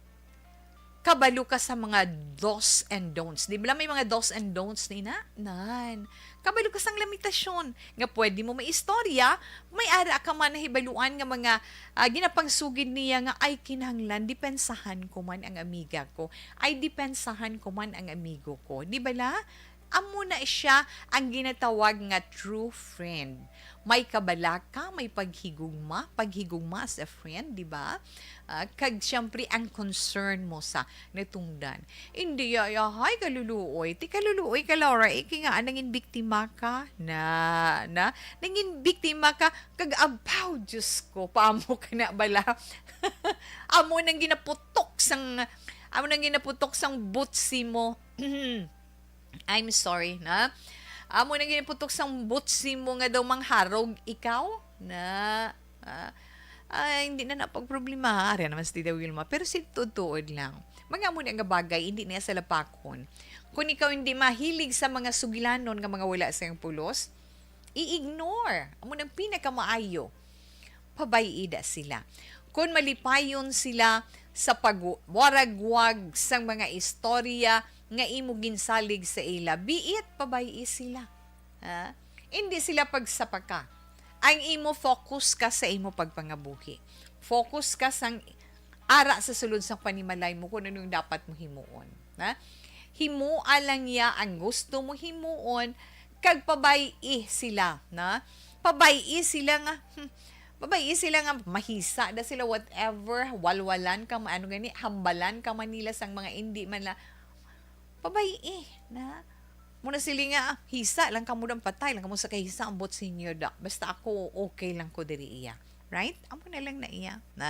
kabalo ka sa mga do's and don'ts. Di ba may mga do's and don'ts ni na? Nan. Kabalo ka sang limitasyon nga pwede mo maistorya, may ara ka man nahibaluan nga mga, ah, ginapangsugid niya nga, "Ay, kinahanglan, depensahan ko man ang amiga ko. Ay, depensahan ko man ang amigo ko." Di bala? Amo na siya ang ginatawag nga true friend. May kabalaka, may paghigugma, paghigugma as a friend, di ba? Ah, kag siyempre, ang concern mo sa natungdan. Hindi, yayahay, kaluluoy. Ti kaluluoy ka, Laura, eh, kay nga, nangin biktima ka. Na, na, nangin biktima ka. Kag, abaw, Diyos ko, paamo ka na bala? Amo nang ginaputok sang, amo nang ginaputok sang butsi mo. I'm sorry, na? Amo nang ginaputok sang butsi mo nga daw mangharog ikaw, na? Ah, ay, hindi na napagproblema, ha? Ari naman si Tita Wilma. Pero si tuod-tuod lang. Mga amo na nga bagay, hindi niya salapakon. Kung ikaw hindi mahilig sa mga sugilanon nga mga wala sa iyang pulos, i-ignore. Amo nang pinakamaayo. Pabay-i da sila. Kung malipayon sila sa pagwaragwag sang mga istorya nga imo ginsalig sa ila, be it, pabay-i sila. Ha? Hindi sila pagsapaka. Ang imo, focus ka sa imo pagpangabuhi. Focus ka sang ara sa sulod sang panimalay mo kung ano yung dapat mo himuon. Ha? Himoa lang niya ang gusto mo himuon, kag pabay-i sila, na? Pabay-i sila nga, hmm, pabay-i sila nga mahisa da sila, whatever, walwalan ka, ano gani, hambalan ka man nila sang mga indi man la, pabay-i, na? Amo na sila nga, ah, hisa lang kamo, dang patay lang kamo sa kahisa, ambot senior doc. Basta ako, okay lang ko diri iya. Right? Amo na lang na iya. Na,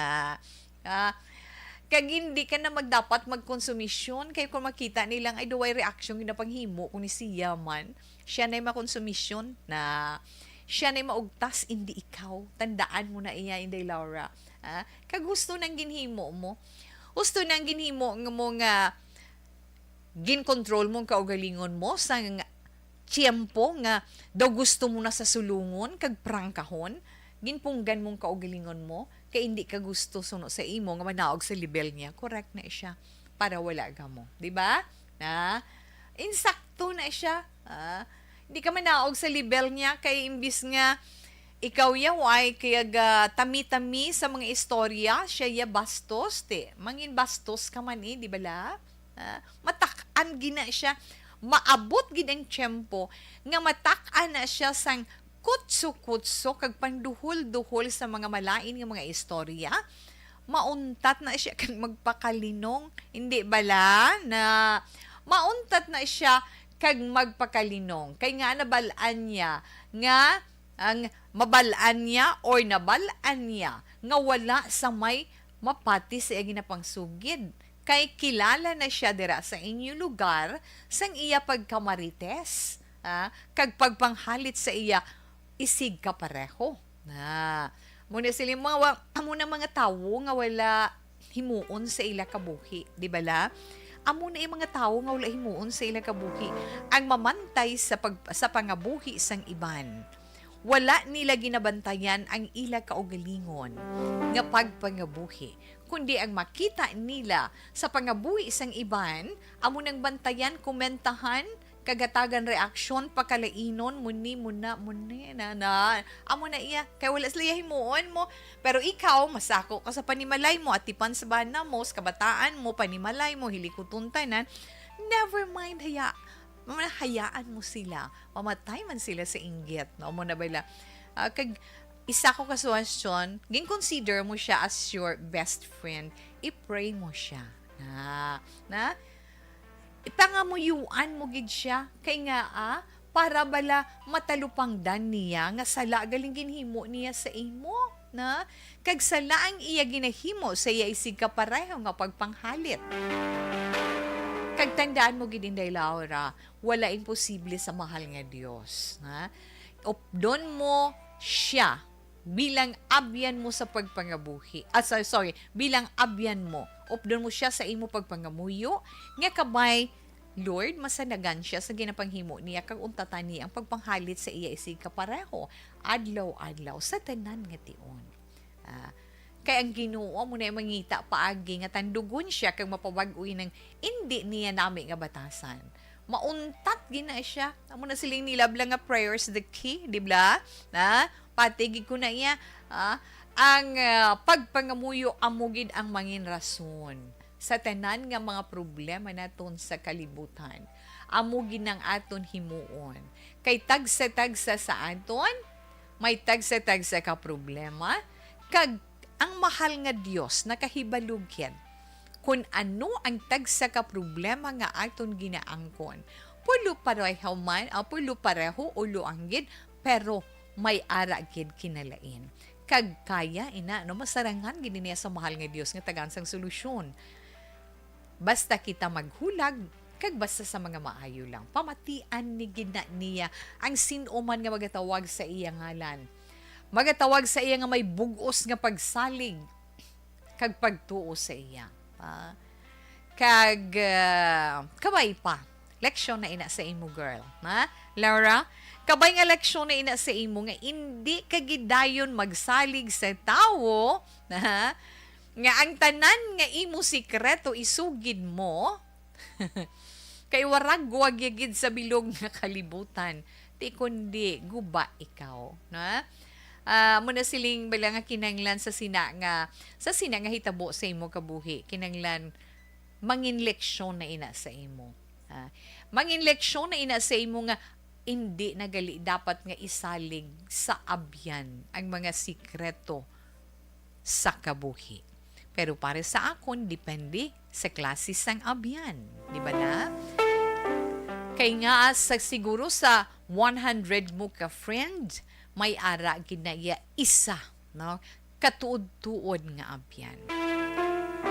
ah, kag hindi ka na magdapat magkonsumisyon, kay kung makita nilang, ay, duway reaction, ginapanghimo ko ni siya man, siya na'y makonsumisyon na, siya na'y maugtas, hindi ikaw. Tandaan mo na iya, Inday Laura. Ah, kag husto nang ginhimo mo. Husto nang ginhimo nga mo nga ginkontrol mo ang kaugalingon mo sang tiyempo nga daw gusto mo na sa sulungon kag prangkahon, ginpunggan mo ang kaugalingon mo kay indi ka gusto suno sa imo nga manaog sa level niya. Correct na siya para wala ka mo, di ba? Na insakto na siya. Ah, hindi ka manaog sa level niya kay imbis nga ikaw ya, why kaya ga tami-tami sa mga istorya, siya ya bastos, ti. Mangin bastos ka man eh, di bala? Ah, matak-an gina siya. Maabot gid ang tiyempo nga matak-an na siya sang kutso-kutso kag panduhol-duhol sa mga malain nga mga istorya. Mauntat na siya kag magpakalinong. Hindi bala na mauntat na siya kag magpakalinong? Kay nga nabal-an niya nga ang mabal-an niya or nabal-an niya nga wala sa may mapati sa iya ginapangsugid, kay kilala na siya dira sa inyo lugar sang iya pagkamarites, ah, kag pagpanghalit sa iya isig kapareho. Na, mo na sila mga wa-, amo na mga tawo nga wala himuon sa ila kabuhi, di bala? Amo na yung mga tawo nga wala himuon sa ila kabuhi, ang mamantay sa pag-, sa pangabuhi sang iban. Wala nila ginabantayan ang ila kaugalingon nga pagpangabuhi, kundi ang makita nila sa pangabuhi sang iban, amo nang bantayan, komentahan, kagatagan reaksyon, pakalainon, muni, muna, muni, na, na. Amo na iya. Kay wala sila himuon mo. Pero ikaw, masako ka sa panimalay mo, atipan sa bana mo, sa kabataan mo, panimalay mo, hilikuton tanan. Never mind, haya, mamahayaan mo sila. Mamatay man sila sa inggit, no? Amo na bala. Ah, kag isa ko ka suwestyon, gin-consider mo siya as your best friend, i-pray mo siya. Na, na, ipangamuyuan mo gid siya. Kay nga, ah, para bala matalupangdan niya nga sala galing ginhimo niya sa imo, na? Kag sala ang iya ginahimo sa iya isig kapareho nga pagpanghalit. Kag tandaan mo gid, Inday Laura, wala imposible sa mahal nga Dios, na? Updon mo siya bilang abyan mo sa pagpangabuhi. Ah, so-, sorry, bilang abyan mo. Updon mo siya sa imo pagpangamuyo, nga kabay, Lord, masanagan siya sa ginapanghimo niya, kag untatan niya ang pagpanghalit sa iya isig kapareho, adlaw-adlaw, sa tanan nga tion. Ah, kay ang Ginoo amo na mangita paagi nga tandugon siya kag mapabag-oy nang indi niya nami nga batasan. Mauntat gina siya. Amo na siling nilabla nga prayer is the key, di bala? Na, pati gid ko na iya, ah, ang, ah, pagpangamuyo amo gid ang mangin rason sa tanan nga mga problema naton sa kalibutan. Amo gid nang aton himuon. Kay tagsa-tagsa sa aton, may tagsa-tagsa ka problema, kag ang mahal nga Dios nakahibalo gid kun ano ang tagsa ka problema nga aton ginaangkon. Pulo pareho man, ah, pulo pareho o luanggid, pero may ara gid kinalain. Kag kaya ina, no, masarangan gid niya sa mahal nga Dios nga tagaan sang solusyon. Basta kita maghulag, kag basta sa mga maayo lang. Pamatian ni gid na niya ang sin-o man nga magatawag sa iya ngalan. Magatawag sa iya nga may bug-os nga pagsalig kag pagtuo sa iya. Ah, kag, ah, kabay pa. Leksyon na ina sa imo, girl. Ha? Laura, kabay nga leksyon na ina sa imo nga indi ka gid dayon magsalig sa tawo, ha? Nga ang tanan nga imo sikreto isugid mo, kay warag guwag ya gid sa bilog nga kalibutan, ti kundi guba ikaw, na? Ah, mo na siling bala nga kinanglan sa sina nga, sa sina nga hitabo sa imo kabuhi, kinanglan mangin leksyon na ina sa imo. Ah, mangin leksyon na ina sa imo nga indi na gali dapat nga isalig sa abyan ang mga sikreto sa kabuhi. Pero para sa akon, depende sa klase sang abyan. Di ba na? Kay nga sa, siguro sa one hundred mo ka friend, may ara gid na iya isa, no? Katuod-tuod nga abyan.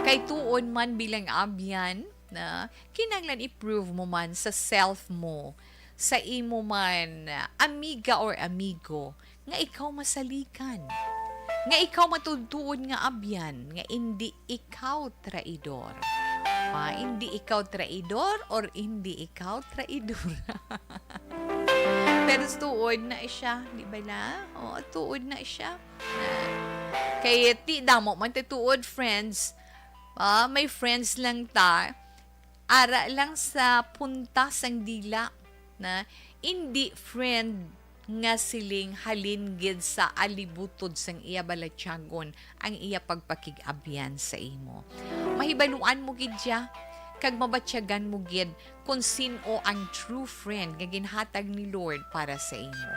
Kay tuod man bilang abyan, na kinahanglan i-prove mo man sa self mo, sa imo man, ah, amiga or amigo, nga ikaw masaligan, nga ikaw matuod-tuod nga abyan, nga indi ikaw traidor. Ah, indi ikaw traidor or indi ikaw traidor. Pero tuod na siya, di ba na? Oo, tuod na siya. Kay ti damo man ti tuod, friends. Ah, may friends lang ta. Ara lang sa punta sang dila, na indi friend nga siling halin gid sa alibutod sang iya balatyagon ang iya pagpakig-abyan sa imo. Mahibaluan mo gid siya, kag mabatyagan mo gid kon sin-o ang true friend nga ginhatag ni Lord para sa imo.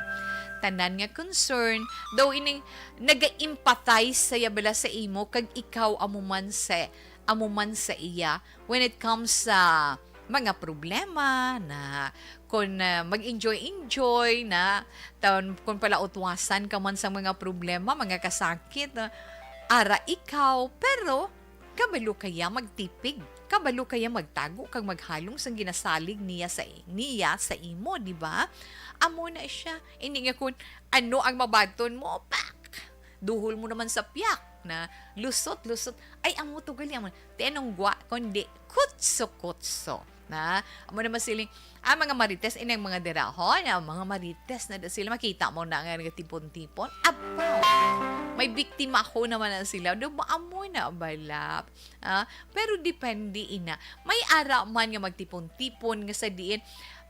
Tanan nga concern, daw ining naga-empathize sa iya bala sa imo, kag ikaw amo man sa, amo man sa iya, when it comes sa mga problema na, kung, ah, mag-enjoy-enjoy na, taon, kung pala utwasan ka man sa mga problema, mga kasakit, ah, ara ikaw, pero kabalo kaya magtipig, kabalo kaya magtago kag maghalong sang ginasalig niya sa, niya sa imo, di ba? Amo na siya. Ini nga kung ano ang mabaton mo, pak! Duhol mo naman sa piyak na lusot, lusot. Ay, amo to gali, amo. Ti anong gwa, kundi kutso-kutso. Na, amo naman siling, ah, mga marites, inang mga dira, ho, na, mga marites na da sila, makita mo na nga nagatipon-tipon. Abaw! May biktima ko naman na sila. Do ba, amo na, balap? Ah, pero depende, ina. May ara man nga magtipon-tipon nga sa diin,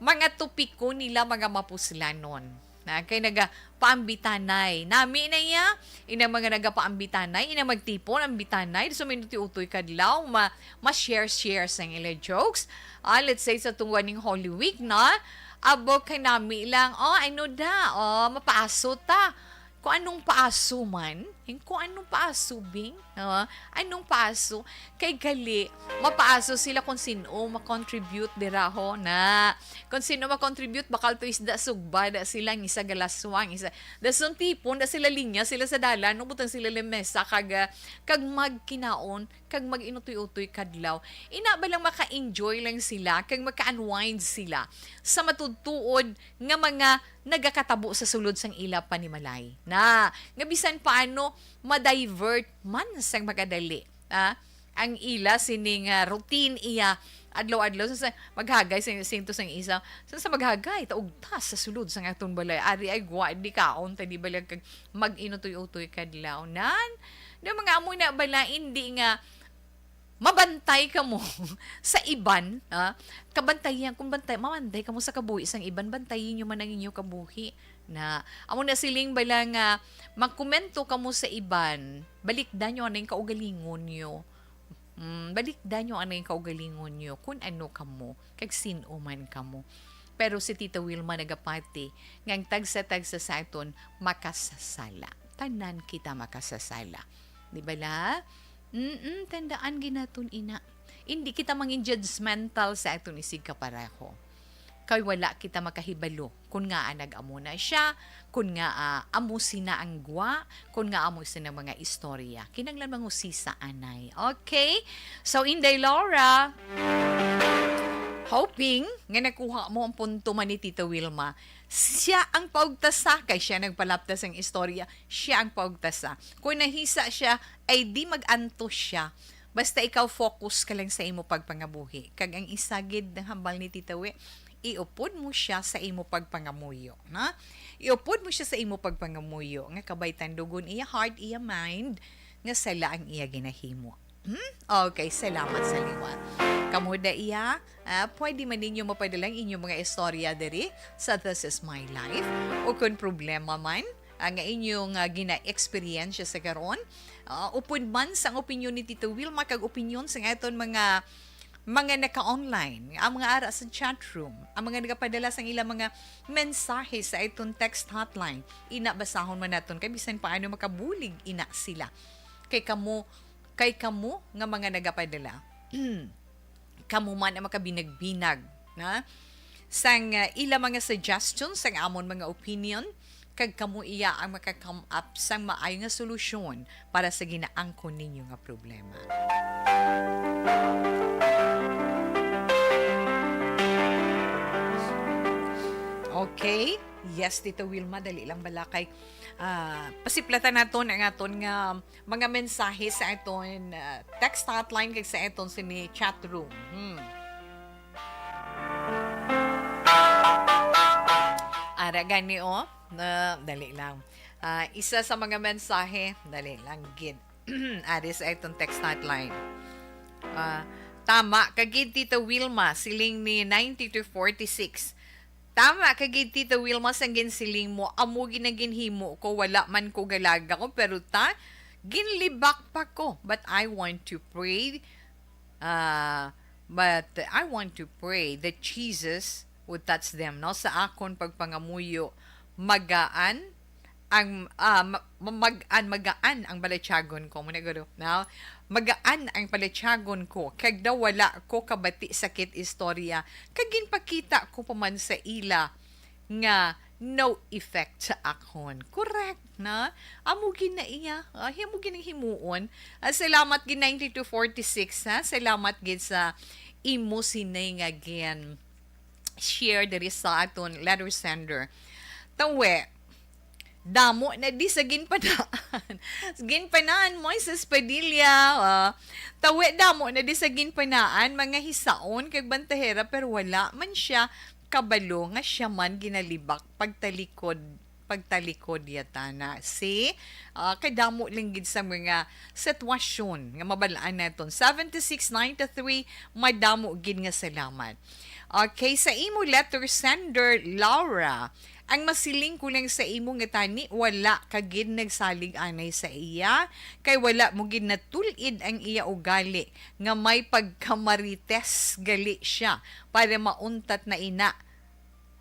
mga topiko nila, mga mapuslanon. Na, kay naga, paambitanay. Nami na iya, inang mga nagapaambitanay, inang magtipon, ambitanay, so minuti-utoy kadlaw, ma-, ma-share-share sang ila jokes. Ah, let's say, sa tungwa ning Holy Week, na, abo kay nami lang, oh, ano da, oh, mapaaso ta. Kung anong paaso man, yung kung anong paaso, Bing, oh, anong paaso, kay gali, mapaaso sila kung sino ma-contribute dira ho na. Kung sino ma-contribute, bakal to isda, sugba, da sila, ang isa galaswa, ang isa. Da sun tipon, da sila linya, sila sa dalan, no, butang sila lamesa, kag, ah, kag magkinaon, kag mag-inutoy-utoy kadlaw. Ina ba lang maka-enjoy lang sila, kag maka-unwind sila sa matutuod nga mga nagakatabo sa sulod sang ila panimalay. Na, nga bisan paano, ma-divert man sang magadali, ah, ang ila sining, ah, routine iya adlaw-adlaw sa, sa maghagay sing, sing to sang isa. Sa, sa maghagay, taugtas sa sulod sang aton balay. Ari ay gwa, di kaon, ta di bala kag mag-inutoy-utoy kadlaw. Nan, nga mga amo na bala, hindi nga mabantay kamo sa iban, ah, kabantayan, kung bantay, mabantay kamo sa kabuhi sang iban, bantayi nyo man ang inyo kabuhi. Na, amo na siling bala nga, magkomento kamo sa iban, balikdan nyo anay kaugalingon nyo. Mm, balikdan nyo anay kaugalingon nyo, kung ano kamo, kag sin-o man kamo. Pero si Tita Wilma nagapati nga ang tagsa-tagsa sa aton makasasala. Tanan kita makasasala. Di bala? Mm, tandaan gid naton ina. Hindi kita mangin judgmental sa aton isigkapareho. Kay wala kita makahibalo kung ngaa nag-amo na siya, kung ngaa, ah, amo sina ang gwa, kung ngaa amo sina mga istorya. Kinahanglan mangusisa anay. Okay? So, Inday Laura, hoping nga nakuha mo ang punto man ni Tita Wilma. Siya ang paugtasa, kay siya nagpalapta sang istorya, siya ang paugtasa. Kung nahisa siya, ay di mag-antos siya. Basta ikaw, focus ka lang sa imo pagpangabuhi. Kag ang isa gid nga hambal ni Tita Wi, iupod mo siya sa imo pagpangamuyo, na? Iupod mo siya sa imo pagpangamuyo, nga kabay tandugon iya heart, iya mind, nga sala ang iya ginahimo. Hmm? Okay, salamat sa liwat. Kamo da iya, ah, pwede man ninyo mapadala ang inyong mga istorya diri sa This Is My Life. O kung problema man, ah, nga inyong, ah, gina-eksperyensya sa karon, ah, upod man sang opinyon ni Tito Wilma kag opinyon sang aton mga, mga naka-online, ang mga ara sa chat room, ang mga nagapadala sang ilang mga mensahe sa aton text hotline, ina basahon man naton kay bisan paano makabulig ina sila. Kay kamo, kay kamo nga mga nagapadala, kamo man ang makabinag-binag, na? sang, ah, ila mga suggestions, sang amon mga opinion, kag kamo iya ang maka-come up sang maayo nga solusyon para sa ginaangkon ninyo nga problema. Okay? Yes, Tita Wilma, dali lang bala kay, ah, pasiplatan naton ang aton nga mga mensahe sa aton, ah, text hotline kag sa aton sini chat room. Hmm. Ara gani, oh. Na, dali lang. Ah, isa sa mga mensahe, dali lang gid. Ari sa aton text hotline. Ah, tama ka gid, Tita Wilma, siling ni ninety-two forty-six. Tama ka gid, Tita Wilma, sang ginsiling mo, amo gid ang ginhimo ko, wala man ko galagaw, pero ta, ginlibak pa ko. But I want to pray, ah, but I want to pray that Jesus would touch them, no? Sa akon pagpangamuyo, magaan ang, ah, ma-, ma-, mag-an, magaan ang balatyagon ko. Muna guro, no? Magaan ang balatyagon ko, kag daw wala ko kabati sakit istorya, kag ginpakita ko pa man sa ila nga no effect sa akon. Correct, na? Amo gid na iya. Ah, amo gid ang himuon. Ah, salamat gid ninety-two forty-six, ha? Salamat gid sa imo sini nga gin share diri sa aton letter sender. Tawe, damo na di sa ginpanaan. Ginpanaan, Moises Padilla, ah, tawe, damo na di sa ginpanaan, mga hisaon kag bantahera, pero wala man siya kabalo nga siya man ginalibak pagtalikod, pagtalikod yata na. See? Ah, kadamo lang gid sa mga sitwasyon nga mabalaan naton. Seventy-six ninety-three, madamo gid nga salamat. Okay, sa imo letter sender, Laura, ang masiling ko lang sa imo nga tani, wala ka gid nagsalig anay sa iya, kay wala mo gid natul-id ang iya ugali nga may pagkamarites gali siya para mauntat na ina.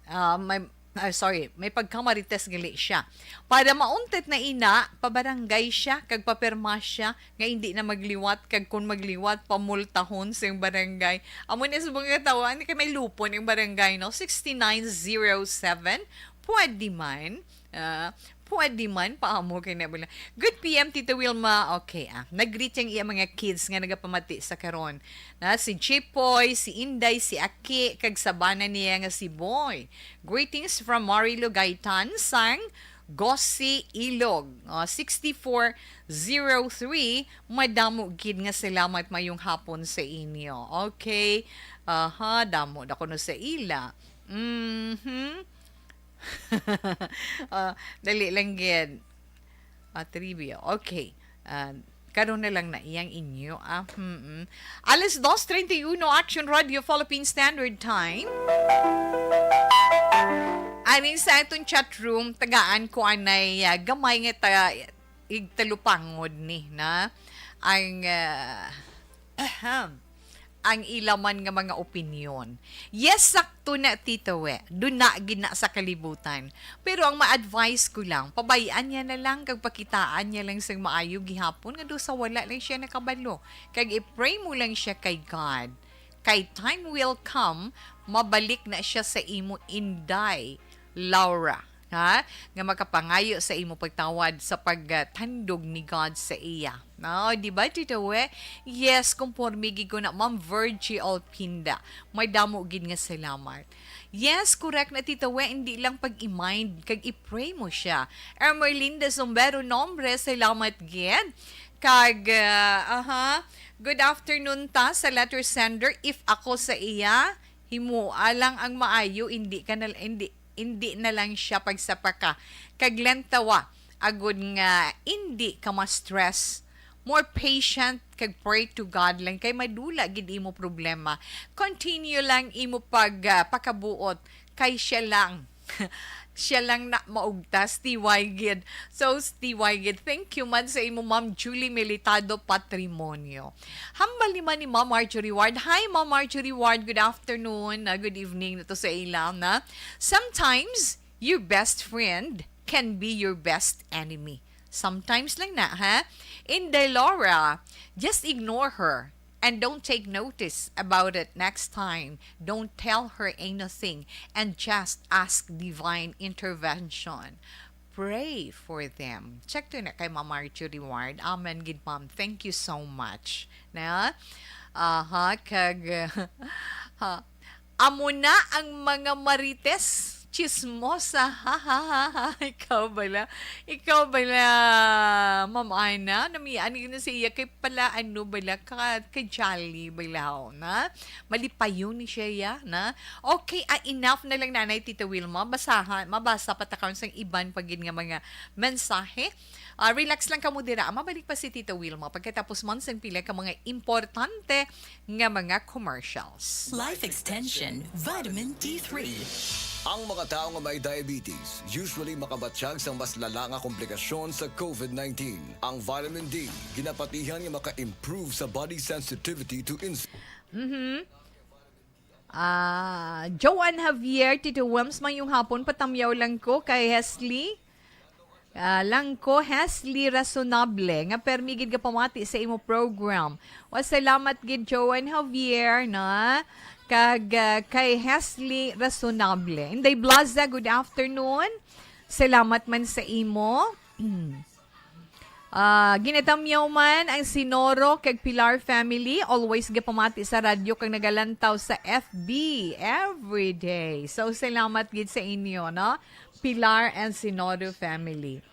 Ah, may, ah, sorry, may pagkamarites gali siya. Para mauntat na ina, pabarangay siya, kag papirma siya nga hindi na magliwat, kag kung magliwat, pamultahon sa iyang barangay. Amo na sa mga tao, ano kay may lupon ang barangay, no? Sixty-nine zero seven, pwede man. Ah, pwede man, paamo kay na bala. Good P M, Tita Wilma. Okay, ah. Nag-greet ang iya mga kids nga nagapamati sa karon. Na si Chipoy, si Inday, si Aki, kag sa bana niya nga si Boy. Greetings from Marilo Gaitan, sang Gosi Ilog. Oh, sixty-four zero three, madamo gid nga salamat, mayong hapon sa inyo. Okay. Aha, damo na kuno sa ila. Mhm. Ah, dali lang gid. Ah, trivia. Okay. Ah, karon na lang na iyang inyo, ah. Mm-mm. Alas dos treinta y uno, Action Radio Philippine Standard Time. Aning sa aton chat room, tagaan ko anay, ah, gamay nga ta-, igtalupangod ni na ang, ah, ahem, ang ila man nga mga opinyon. Yes, sakto na, Tito, eh. Duna gid na sa kalibutan. Pero ang ma-advise ko lang, pabayaan niya na lang kag pakitaan niya lang sang maayo gihapon nga daw sa wala lang siya nakabalo. Kag i-pray mo lang siya kay God. Kay time will come, mabalik na siya sa imo, Inday Laura, ha? Nga makapangayo sa imo pagtawad sa pagtandog ni God sa iya. No, di ba, Tito We? Yes, konforme gid ko na, Ma'am Virgie Alpinda. May damo gid nga salamat. Yes, correct na, Tito We. Hindi lang pag-i-mind, kag i-pray mo siya. Ermelinda Sombero Nombre, salamat gid. Kag, ah, aha, good afternoon ta sa letter sender. If ako sa iya, himoa lang ang maayo, hindi ka na, hindi, hindi na lang siya pagsapaka. Kag lantawa, agod nga hindi ka ma-stress. More patient kag pray to God lang kay madula gid imo problema. Continue lang imo pag, ah, pakabuot kay siya lang. Siya lang na maugtas, T Y gid. So, T Y gid, thank you man sa imo, Ma'am Julie Militado Patrimonio. Hambal ni man ni Ma'am Marjorie Ward. Hi, Ma'am Marjorie Ward. Good afternoon. Ah, good evening na to sa ilang, na. Sometimes, your best friend can be your best enemy. Sometimes lang na, ha? Inday Laura, just ignore her. And don't take notice about it next time. Don't tell her anything and just ask divine intervention. Pray for them. Check to na kay Ma'am Marjorie Ward. Amen gid, ma'am. Thank you so much. Na? Aha, kag, ha, amo na ang mga marites. Chismosa. Ha, ha, ha, ha. Ikaw bala. Ikaw bala, Ma'am Ana. Namian na sa iya kay pala, ano bala, ka, kay Jolly bala, na? Malipayon ni siya, ya, na? Okay, ah, enough na lang, Nanay Tita Wilma. Basahan, mabasa pa ta karon sang iban pa gid nga mga mensahe. Ah, relax lang kamo dira. Mabalik pa si Tita Wilma pagkatapos man sang pila ka mga importante nga mga commercials. Life Extension Vitamin D three. Ang mga tawo nga may diabetes usually makabatyag sang mas lala nga komplikasyon sa covid nineteen. Ang vitamin D ginapatihan nga maka-improve sa body sensitivity to insulin. Mhm. Ah, Joanne Javier, Tito Wams, mayong hapon, patamyaw lang ko kay Hesley. Ah, lang ko, Hesley Rasonable, nga permi gid gapamati sa imo program. Wa, salamat gid, Joanne Javier, na? Kag, ah, kay Hesley Rasonable. Inday Blaza, good afternoon. Salamat man sa imo. Ah, ginatamyaw man ang Sinoro kag Pilar family. Always gapamati sa radyo kag nagalantaw sa F B every day. So, salamat gid sa inyo, no? Pilar and Sinoro family.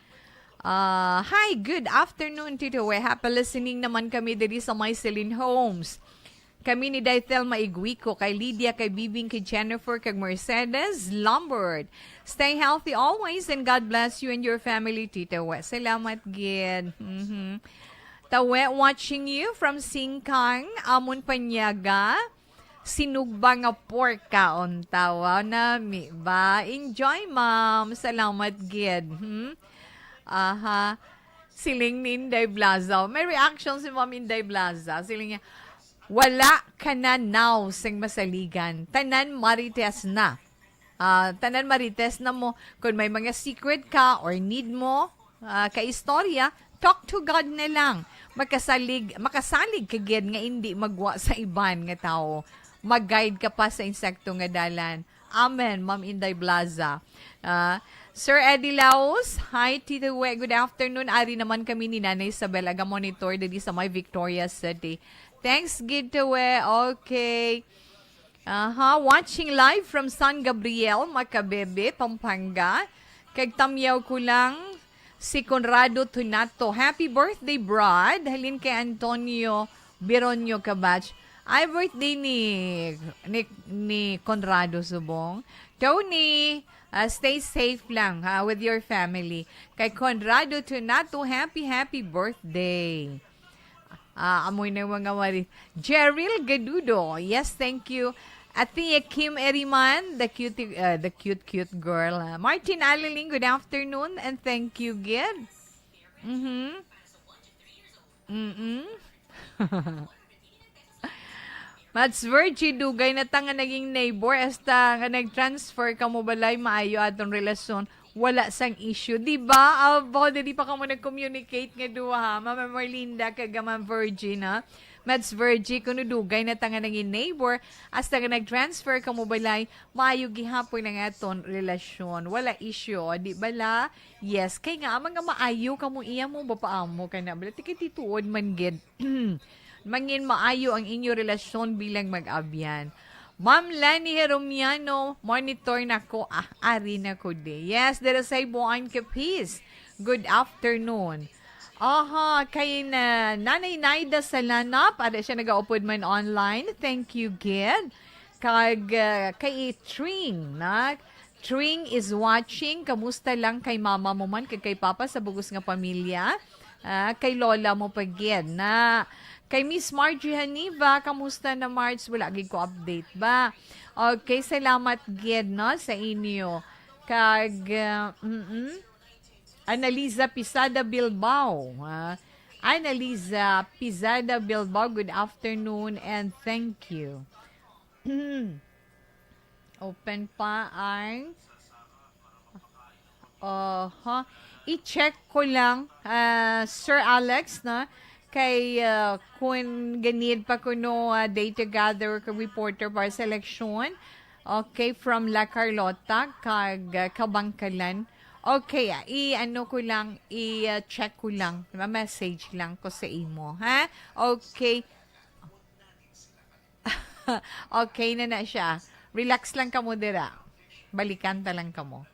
Ah, hi, good afternoon, Tito Weh. Happy listening naman kami diri sa may Celine Homes. Kami ni Dai Thelma Iguico, kay Lydia, kay Bibing, kay Jennifer, kag Mercedes Lombard. Stay healthy always and God bless you and your family, Tito Weh. Salamat gid. Mhm. Tawe, watching you from Singkang, Amon Panyaga. Sinugba nga pork kaon, tawa nami ba? Enjoy, ma'am. Salamat gid. Hmm? Aha. Siling ni Inday Blaza. May reaction si Ma'am Inday Blaza. Siling niya, "Wala ka na now sing masaligan. Tanan marites na." Ah, tanan marites na mo. Kung may mga secret ka or need mo, ah, ka istorya, talk to God na lang. Makasalig, makasalig ka gid nga indi magwa sa iban nga tawo. Mag-guide ka pa sa insakto nga dalan. Amen, Ma'am Inday Blaza. Ah, Sir Eddie Laos, hi, Tito We, good afternoon. Ari naman kami ni Nanay Isabel, aga-monitor diri sa may Victoria City. Thanks, Tito We. Okay. Aha, watching live from San Gabriel, Macabebe, Pampanga. Kag tamyaw ko lang si Conrado Tunato. Happy birthday, Brad. Halin kay Antonio Bironio Kabach. Ay, birthday ni, ni, ni Conrado subong. Tony, ah, stay safe lang, ha, with your family. Kay Conrado Tunato, happy, happy birthday. Ah, amoy na yung mga wari. Jeril Gadudo, yes, thank you. Ate Kim Eriman, the cute, uh, the cute, cute girl. Ah, Martin Aliling, good afternoon, and thank you, gid. Mm-hmm. Mm-mm. Mads Virgie, dugay na ta nga naging neighbor, hasta nga nag-transfer kamo balay, maayo aton relasyon. Wala sang issue, di ba? Abo, dili pa kamo nag-communicate nga duha, ha? Mama Merlinda kag Ma'am Virgie, ha? Mads Virgie, kuno dugay na ta nga naging neighbor, hasta nga nag-transfer kamo balay, maayo gihapon ang aton relasyon. Wala issue, di bala? Yes, kay nga, ang mga maayo kamo iya mo ba pa amo ka na? Bala, tikay tituod man gid. Mangin maayo ang inyo relasyon bilang mag-abyan. Ma'am Lani Heromiano, monitor na ko. Ah, ari na ko di. Yes, dira sa Ibuan, Capiz. Good afternoon. Aha, kay na, Nanay Naida Salanap, ada siya nagaupod man online. Thank you, gid. Kag, ah, kay Tring, na, Tring is watching. Kamusta lang kay mama mo man, kag kay papa sa bugos nga pamilya? Ah, kay lola mo pa gid na. Kay Miss Margie Haniva, kamusta na, Marge? Wala gid ko update ba? Okay, salamat gid, no, sa inyo. Kag, ah, mm-mm. Analiza Pizada Bilbao, ha? Analiza Pizada Bilbao, good afternoon and thank you. Open pa ang, aha. I-check ko lang, ah, Sir Alex, na kay, ah, kun ganid pa kuno, ah, day together kag reporter para sa eleksyon. Okay, from La Carlota kag, ah, Kabangkalan. Okay, ah, i-ano ko lang, i-check ko lang, ma-message lang ko sa imo, ha? Okay. Okay na na siya. Relax lang kamo dira. Balikan ta lang kamo.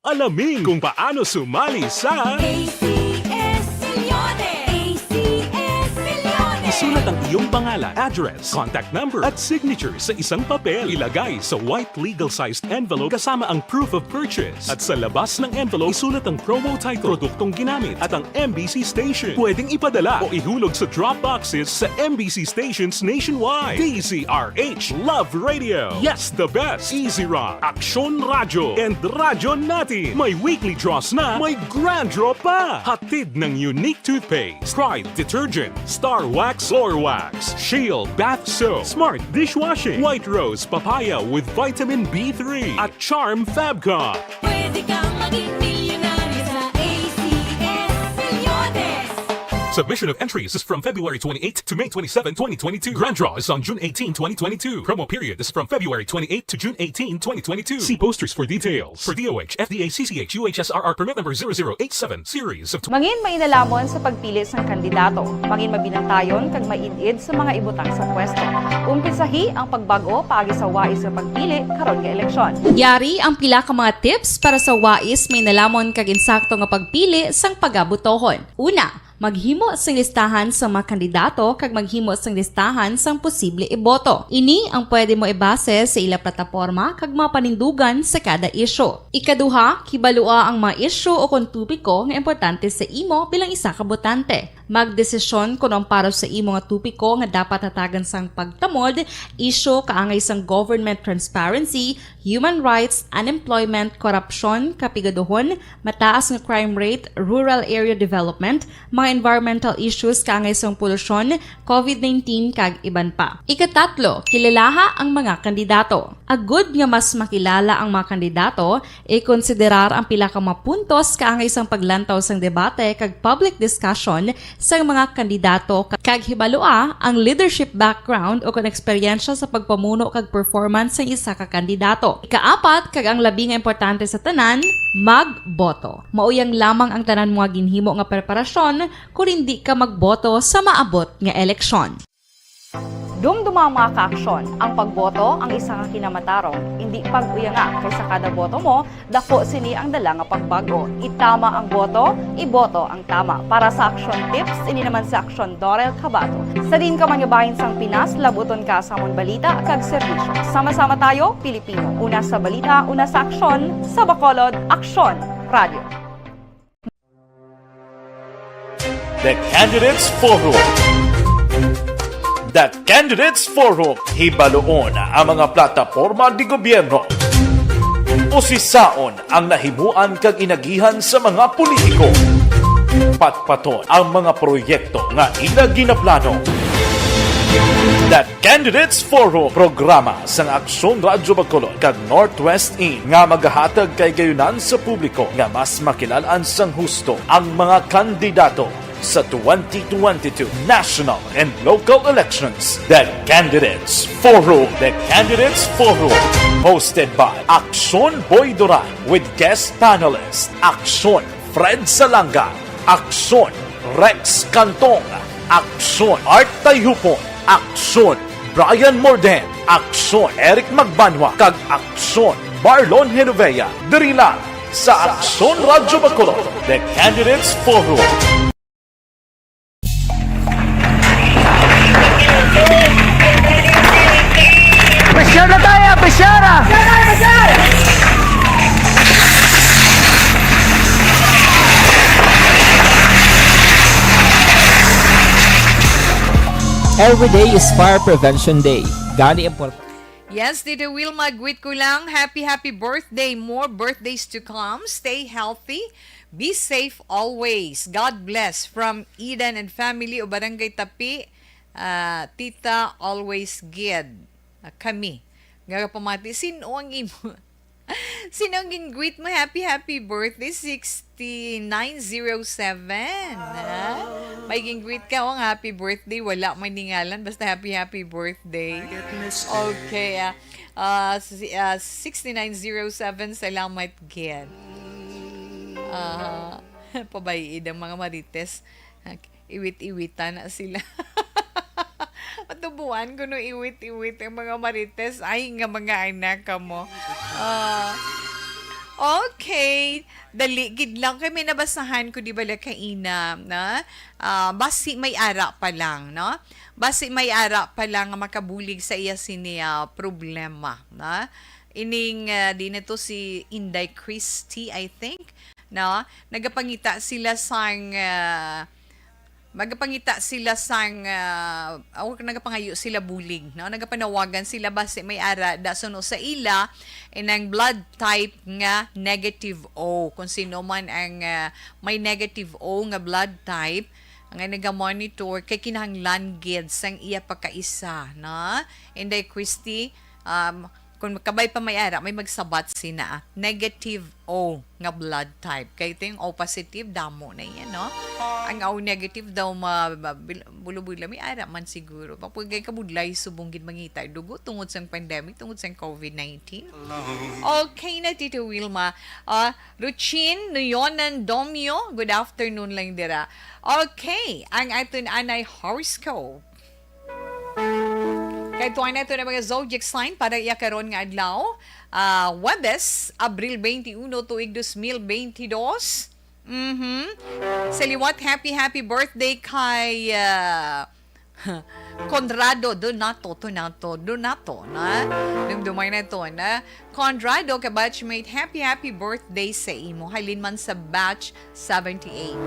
Alamin kung paano sumali sa A C S Millones. A C S Millones. Isulat ang iyong pangalan, address, contact number, at signature sa isang papel. Ilagay sa white legal-sized envelope kasama ang proof of purchase. At sa labas ng envelope, isulat ang promo title, produktong ginamit, at ang M B C station. Pwedeng ipadala o ihulog sa drop boxes sa M B C stations nationwide. D Z R H Love Radio. Yes, the best. Easy Rock, Aksyon Radyo, and Radyo Natin. May weekly draws na, may grand draw pa. Hatid ng Unique Toothpaste, Pride Detergent, Star Wax Floor Wax, Shield Bath Soap, Smart Dishwashing, White Rose Papaya with Vitamin B three, at Charm Fabcon. Pwede kang maging milyonaryo sa A C S Millones. Submission of entries is from February twenty-eighth to May twenty-seven, twenty twenty-two. Grand draw is on June eighteen, twenty twenty-two. Promo period is from February twenty-eighth to June eighteen, twenty twenty-two. See posters for details. For D O H, F D A, C C H, U H S R R permit number zero zero eight seven, series of Mangin mainalamon sa pagpili sang kandidato. Mangin mabinantayon kag maid-id sa mga ibutang sa pwesto. Umpisahi ang pagbag-o paagi sa wais nga pagpili karon nga eleksyon. Yari ang pila ka mga tips para sa wais mainalamon kag insakto nga pagpili sang pagabotohon. Una, maghimo sing listahan sang mga kandidato kag maghimo sing listahan sang posible iboto. Ini ang pwede mo ibase sa ila plataporma kag mga panindugan sa kada isyu. Ikaduha, kibalua ang mga isyu o kon topiko nga importante sa imo bilang isa ka botante. Magdesisyon kon ang para sa imo nga topiko nga dapat hatagan sang pagtamod, isyu kaangay sang government transparency, human rights, unemployment, korupsyon, kapigaduhon, mataas nga crime rate, rural area development, mga environmental issues kaangay sang polusyon, covid nineteen, kag iban pa. Ikatatlo, kilalaha ang mga kandidato. Agud nga mas makilala ang mga kandidato, ikonsiderar ang pila ka mga puntos kaangay sang paglantaw sang debate kag public discussion sang mga kandidato, kag hibalua ang leadership background o kon eksperyensya sa pagpamuno kag performance sang isa ka kandidato. Ikaapat, kag ang labi nga importante sa tanan, magboto. Mauyang lamang ang tanan mo nga ginhimo nga preparasyon kon indi ka magboto sa maabot nga eleksyon. Dumduma ang mga kaaksyon. Ang pagboto ang isa ka kinamatarong. Indi pag-uyanga, kay sa kada boto mo, dako sini ang dala nga pagbago. Itama ang boto, iboto ang tama. Para sa Aksyon Tips, ini naman si Aksyon Dorel Cabato. Sa diin ka man nga bahin sang Pinas, labuton ka sa amon balita kag serbisyo. Sama-sama tayo, Pilipino. Una sa balita, una sa aksyon, sa Bacolod, Aksyon Radio. The Candidates Forum. The Candidates Forum. Hibaluon ang mga plataporma de gobyerno. Usisaon ang nahimuan kag inagihan sa mga politiko. Patpaton ang mga proyekto nga ila ginaplano. The Candidates Forum, programa sang Aksyon Radyo Bacolod kag Northwest In nga magahatag kahigayunan sa publiko nga mas makilal-an sang husto ang mga kandidato sa twenty twenty-two national and local elections. The Candidates Forum. The Candidates Forum, hosted by Aksyon Boy Duran with guest panelist Aksyon Fred Salanga, Aksyon Rex Cantong, Aksyon Art Tayhupon, Aksyon Brian Morden, Aksyon Eric Magbanwa, kag Aksyon Marlon Genovea. Diri lang Sa Aksyon Radyo Bacolod, The Candidates Forum. Pressure na tayo! Pressure na! Every day is Fire Prevention Day. Gani importante. Yes, Tita Wilma, greet ko lang. Happy, happy birthday. More birthdays to come. Stay healthy. Be safe always. God bless. From Eden and family o Barangay Tapi, ah, Tita, always gid, ah, kami. Nga pamati, sino ang imo? Sino ang gin-greet mo? Happy, happy birthday, sixty-nine zero seven, ha? May gin-greet ka, oh, happy birthday. Wala may ningalan, basta happy, happy birthday. Okay, ah, ah, si, ah, sixty-nine zero seven, salamat gid. Ah, pabayi ang mga marites. Iwit-iwitan na sila. Matubuan ko no iwit-iwit ang mga marites. Ay, nga mga anak ka mo. Ah, okay. Dali gid lang kay may nabasahan ko di bala kaina na, ah, basi may ara pa lang, no? Basi may ara pa lang nga makabulig sa iya sini, ah, problema, na ining, ah, di na to si Inday Christie, I think, no? Nagapangita sila sang, ah, magapangita sila sang, ah, o nagapangayo sila bulig, no? Nagapanawagan sila basi may ara da suno sa ila inang blood type nga negative O. Kung sino man ang, ah, may negative O nga blood type, ang nagamonitor kay kinahanglan gid sang iya pagkaisa, no? Inday Christie, um, kung kabay pa may ara, may magsabat sina, ah, negative O nga blood type. Kay ito yung O positive, damo na yan, no? Ang O negative daw, ma, ma, bil- bulo-bulo, may ara man siguro. Mapugay ka budlay, subong gid mangita dugo tungod sang pandemic, tungod sang covid nineteen. Okay na, Tito Wilma. Ah, Luchin Nuyonan Domio, good afternoon lang dira. Okay, ang aton anay horoscope. Kay tuwa na ito na mga zodiac sign para iya karon nga adlaw. Ah, Huwebes, Abril twenty-one, tuig dos mil twenty-dos. Mhm. Sa liwat, happy, happy birthday kay, ah, Conrado Donato, Donato, Donato, na? Dumdumay na ito, na? Conrado, ka-batchmate, happy, happy birthday sa imo. Halin man sa batch seventy-eight.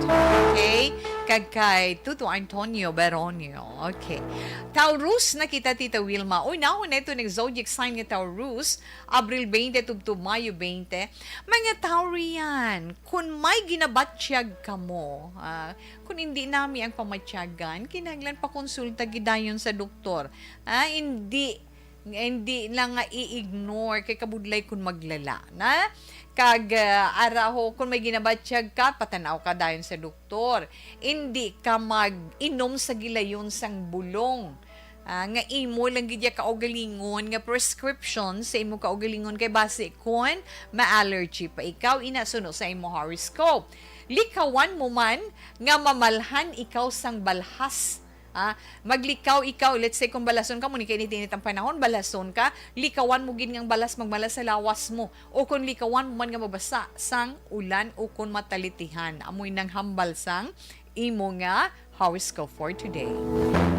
Okay? Kag kay Tuto Antonio Beronio. Okay. Taurus na kita, Tita Wilma. Unahon na ito ng zodiac sign nga Taurus, Abril twenty tubtob Mayo twenty. Mga Taurian, kung may ginabatyag kamo, ah, kung hindi nami ang pamatyagan, kinahanglan pakonsulta gidayon sa doktor. Ah, hindi nga hindi lang nga i-ignore kay kabudlay kun maglala na. Kag, ah, ara ho, kun may ginabatyag ka, patanaw ka dayon sa doktor. Hindi ka mag-inom sa gilayon sang bulong, ah, nga imo lang gid ya kaugalingon nga prescription sa imo kaugalingon kay basi kun ma-allergy pa ikaw, ina suno sa imo horoscope. Likawan mo man nga mamalhan ikaw sang balhas. Ah, maglikaw ikaw, let's say, kung balason ka, mo ni kainit-init ang panahon, balason ka, likawan mo gid nga ang balas magmalas sa lawas mo. O kung likawan mo man nga mabasa sang ulan o kung matalitihan, amoy nang hambal sang imo nga horoscope for today.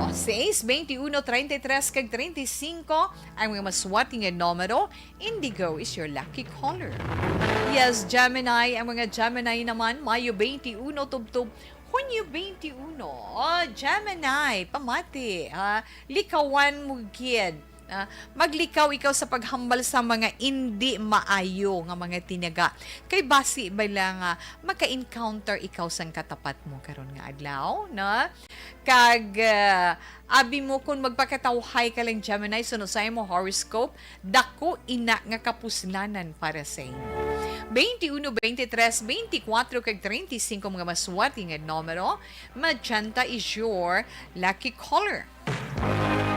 O, sais, twenty-uno, treinta y tres, kag treinta y cinco ang mga maswati nga numero. Indigo is your lucky color. Yes, Gemini, ang mga Gemini naman, Mayo twenty-uno tubtob Hunyo twenty-uno, oh, Gemini, pamati, ha? Likawan mo gid. Ah, maglikaw ikaw sa paghambal sa mga indi maayo nga mga tinaga. Kay basi bala nga maka-encounter ikaw sang katapat mo karon nga adlaw, no? Kag, ah, abi mo, kung magpakatawhay ka lang, Gemini, suno sa imo horoscope, dako ina nga kapuslanan para sa imo. Twenty-uno, twenty-tres, twenty-kuwatro, kag treinta y cinco mga maswati nga numero. Magenta is your lucky color.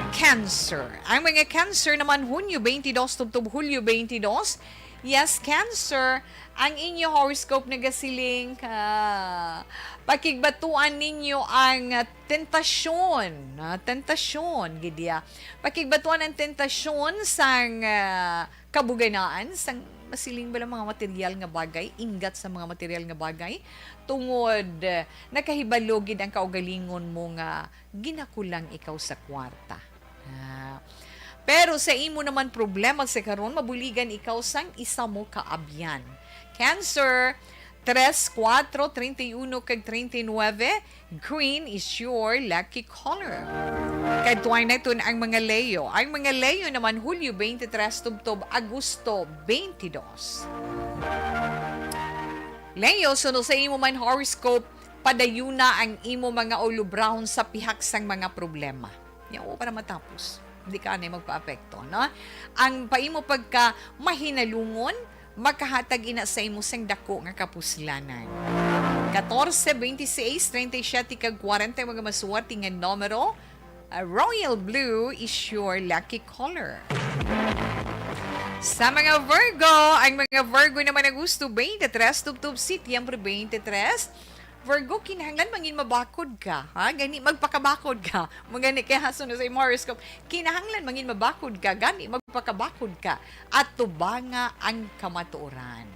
Cancer. Ang mga Cancer naman, Hunyo twenty-dos tubtob Hulyo twenty-dos. Yes, Cancer, ang inyo horoscope nagasiling, ah, pakigbatuan ninyo ang, ah, tentasyon, ah, tentasyon, gid ya. Pakigbatuan ang tentasyon sang, ah, kabuganaan, sang masiling bala mga material nga bagay, inggat sa mga material nga bagay, tungod, eh, nakahibalo gid ang kaugalingon mo nga ginakulang ikaw sa kwarta. Ah, pero sa imo naman problema sa karon, mabuligan ikaw sang isa mo ka abyan. Cancer, tres, kuwatro, treinta y uno kag treinta y nueve, green is your lucky color. Kadtuan naton ang mga Leo. Ang mga Leo naman, Hulyo twenty-three tubtob Agosto twenty-two. Leo, suno sa imo man horoscope, padayuna ang imo mga ulobrahon sa pihak sang mga problema. Nya, wa pa na matapos. Hindi ka anay magpaapekto, no? Ang pa imo pagka mahinalungon, makahatag ina sa imo sing dako nga kapuslanan. Catorce, veintiséis, treinta y siete, kag kwarenta ang mga maswerte nga numero. Ah, royal blue is your lucky color. Sa mga Virgo, ang mga Virgo naman, Agosto twenty-three, tubtob Setyembre twenty-three, Virgo, kinahanglan mangin mabakod ka, ha? Gani, magpakabakod ka. Mga ni kaya suno sa imong horoscope, kinahanglan mangin mabakod ka, gani, magpakabakod ka. At tubanga ang kamatuoran.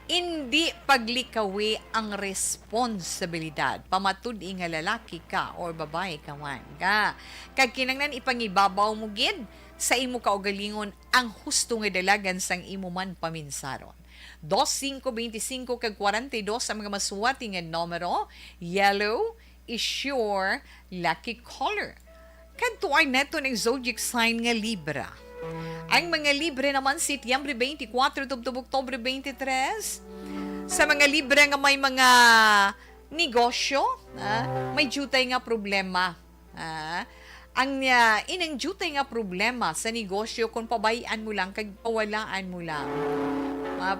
Indi paglikawi ang responsibilidad. Pamatud-i nga lalaki ka or babae ka man. Ka, kag kinahanglan ipangibabaw mo gid sa imo kaugalingon ang husto nga dalagan sang imo man paminsaron. Dos, singko, beintisinko, kag kwarenta y dos ang mga maswerte nga numero. Yellow is your lucky color. Kadtuan naton ang zodiac sign nga Libra. Ang mga Libra naman, Setyembre twenty-four tubtob Oktubre twenty-three. Sa mga Libra nga may mga negosyo, ah, may diutay nga problema. Ah, ang, ah, inang diutay nga problema sa negosyo kung pabay-an mo lang kag pawalaan mo lang. Ah,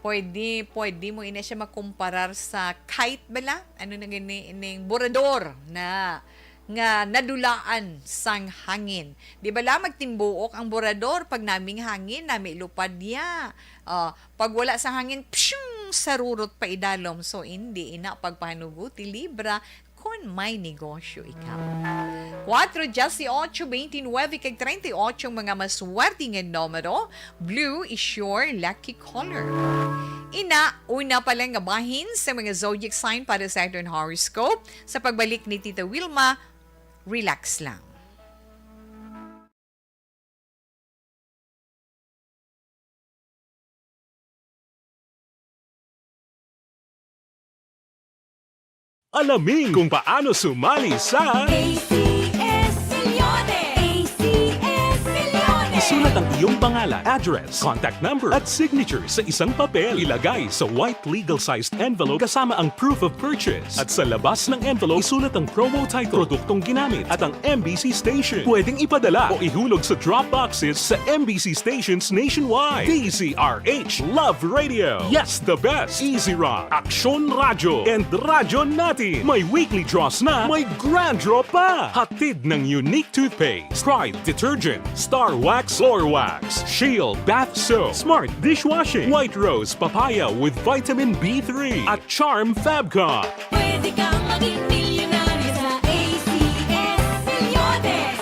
pwede, pwede mo ina siya makumparar sa kite bala? Ano na gani ining borador na nga nadulaan sang hangin? Di bala magtimbuok ang borador pag naming hangin, nami lupad niya. Ah, pag wala sa hangin, pshung, sarurot pa idalom. So, hindi ina pagpahanuguti Libra kon may negosyo ikaw. Kuwatro, diyesyocho, beintinuebe, kag treinta y ocho ang mga maswerte nga numero. Blue is your lucky color. Ina, una pa lang nga bahin sa mga zodiac sign para sa aton horoscope. Sa pagbalik ni Tita Wilma, relax lang. Alamin kung paano sumali sa A C S Milyones! A C S Milyones! Isulat ang iyong pangalan, address, contact number, at signature sa isang papel. Ilagay sa white legal-sized envelope kasama ang proof of purchase. At sa labas ng envelope, isulat ang promo title, produktong ginamit, at ang M B C station. Pwedeng ipadala o ihulog sa drop boxes sa M B C stations nationwide. D Z R H, Love Radio, Yes the Best, Easy Rock, Aksyon Radyo, and Radyo Natin. May weekly draws na, may grand draw pa. Hatid ng Unique Toothpaste, Pride Detergent, Star Wax Floor Wax, Shield Bath Soap, Smart Dishwashing, White Rose Papaya with Vitamin B three, at Charm Fabcon. Pwede kang maging milyonaryo sa A C S Milyones.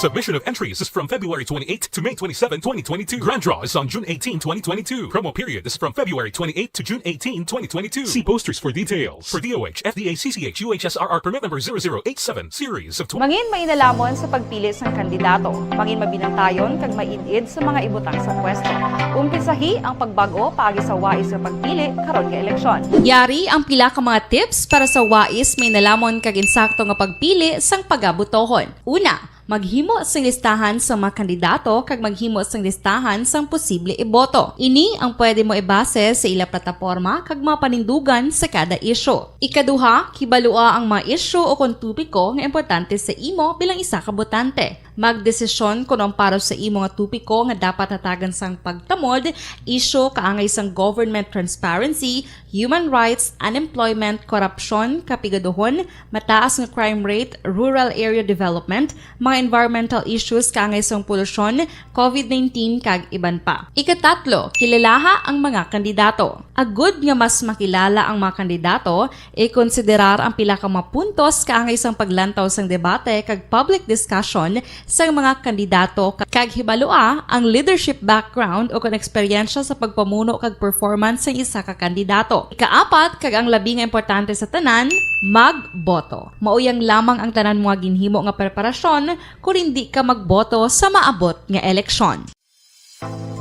Submission of entries is from February twenty-eighth to May twenty-seven, twenty twenty-two. Grand draw is on June eighteen, twenty twenty-two. Promo period is from February twenty-eighth to June eighteen, twenty twenty-two. See posters for details. For D O H, F D A, C C H, U H S R R permit number zero zero eight seven, series of twenty. Mangin mainalamon sa pagpili sang kandidato. Mangin mabinantayon kag maid-id sa mga ibutang sa pwesto. Umpisahi ang pagbag-o paagi sa wais nga pagpili karon nga eleksyon. Yari ang pila ka mga tips para sa wais, may nalamon kag insakto nga pagpili sang pagabutohon. Una, maghimo sing listahan sa mga kandidato kag maghimo sing listahan sang posible iboto. Ini ang pwede mo ibase sa ila plataporma kag mga panindugan sa kada isyu. Ikaduha, kibalua ang mga isyu o kon topiko nga importante sa imo bilang isa ka botante. Magdesisyon kon ang para sa imo nga topiko nga dapat hatagan sang pagtamod, isyu kaangay sang government transparency, human rights, unemployment, korupsyon, kapigaduhon, mataas nga crime rate, rural area development, mga environmental issues kaangay sang polusyon, covid nineteen, kag iban pa. Ikatatlo, kilalaha ang mga kandidato. Agud nga mas makilala ang mga kandidato, ikonsiderar ang pila ka mga puntos kaangay sang paglantaw sang debate kag public discussion sang mga kandidato, kag hibalua ang leadership background o kon eksperyensya sa pagpamuno kag performance sang isa ka kandidato. Ikaapat, kag ang labi nga importante sa tanan, magboto. Mao yang lamang ang tanan mga ginhimo nga preparasyon kon indi ka magboto sa maabot nga eleksyon.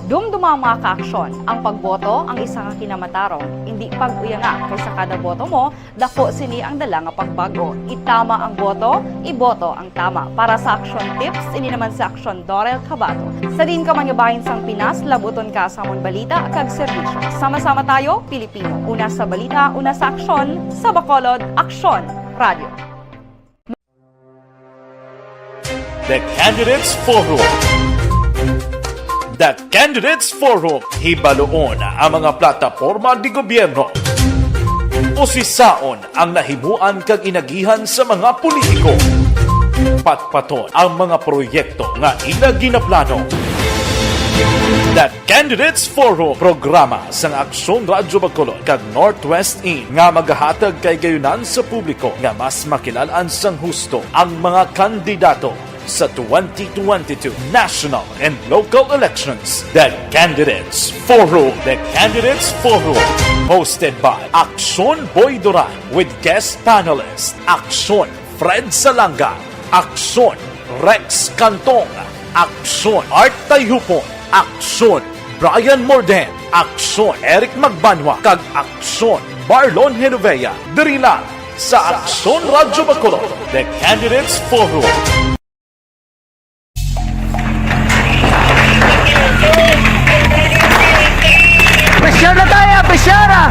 Dumduma ang mga kaaksyon. Ang pagboto ang isa ka kinamatarong. Indi pag-uyanga, kay sa kada boto mo, dako sini ang dala nga pagbag-o. Itama ang boto, iboto ang tama. Para sa Aksyon Tips, ini naman si Aksyon Dorel Cabato. Sa diin ka man nga bahin sang Pinas, labuton ka sa amon balita kag serbisyo. Sama-sama tayo, Pilipino. Una sa balita, una sa aksyon, sa Bacolod, Aksyon Radio. The Candidates Forum. The Candidates Forum, hibaluon ang mga plataporma de gobyerno. Usisaon ang nahimuan kag inagihan sa mga politiko. Patpaton ang mga proyekto nga ila ginaplano. The Candidates Forum, programa sang Aksyon Radyo Bacolod kag Northwest In nga magahatag kay gayunan sa publiko nga mas makilalan sang husto ang mga kandidato sa twenty twenty-two national and local elections. The Candidates Forum. The Candidates Forum, hosted by Aksyon Boy Duran with guest panelist Aksyon Fred Salanga, Aksyon Rex Cantong, Aksyon Art Tayhupon, Aksyon Brian Morden, Aksyon Eric Magbanwa, kag Aksyon Marlon Genovea. Diri lang sa Aksyon Radyo Bacolod, The Candidates Forum. Pressure na tayo, pressure na!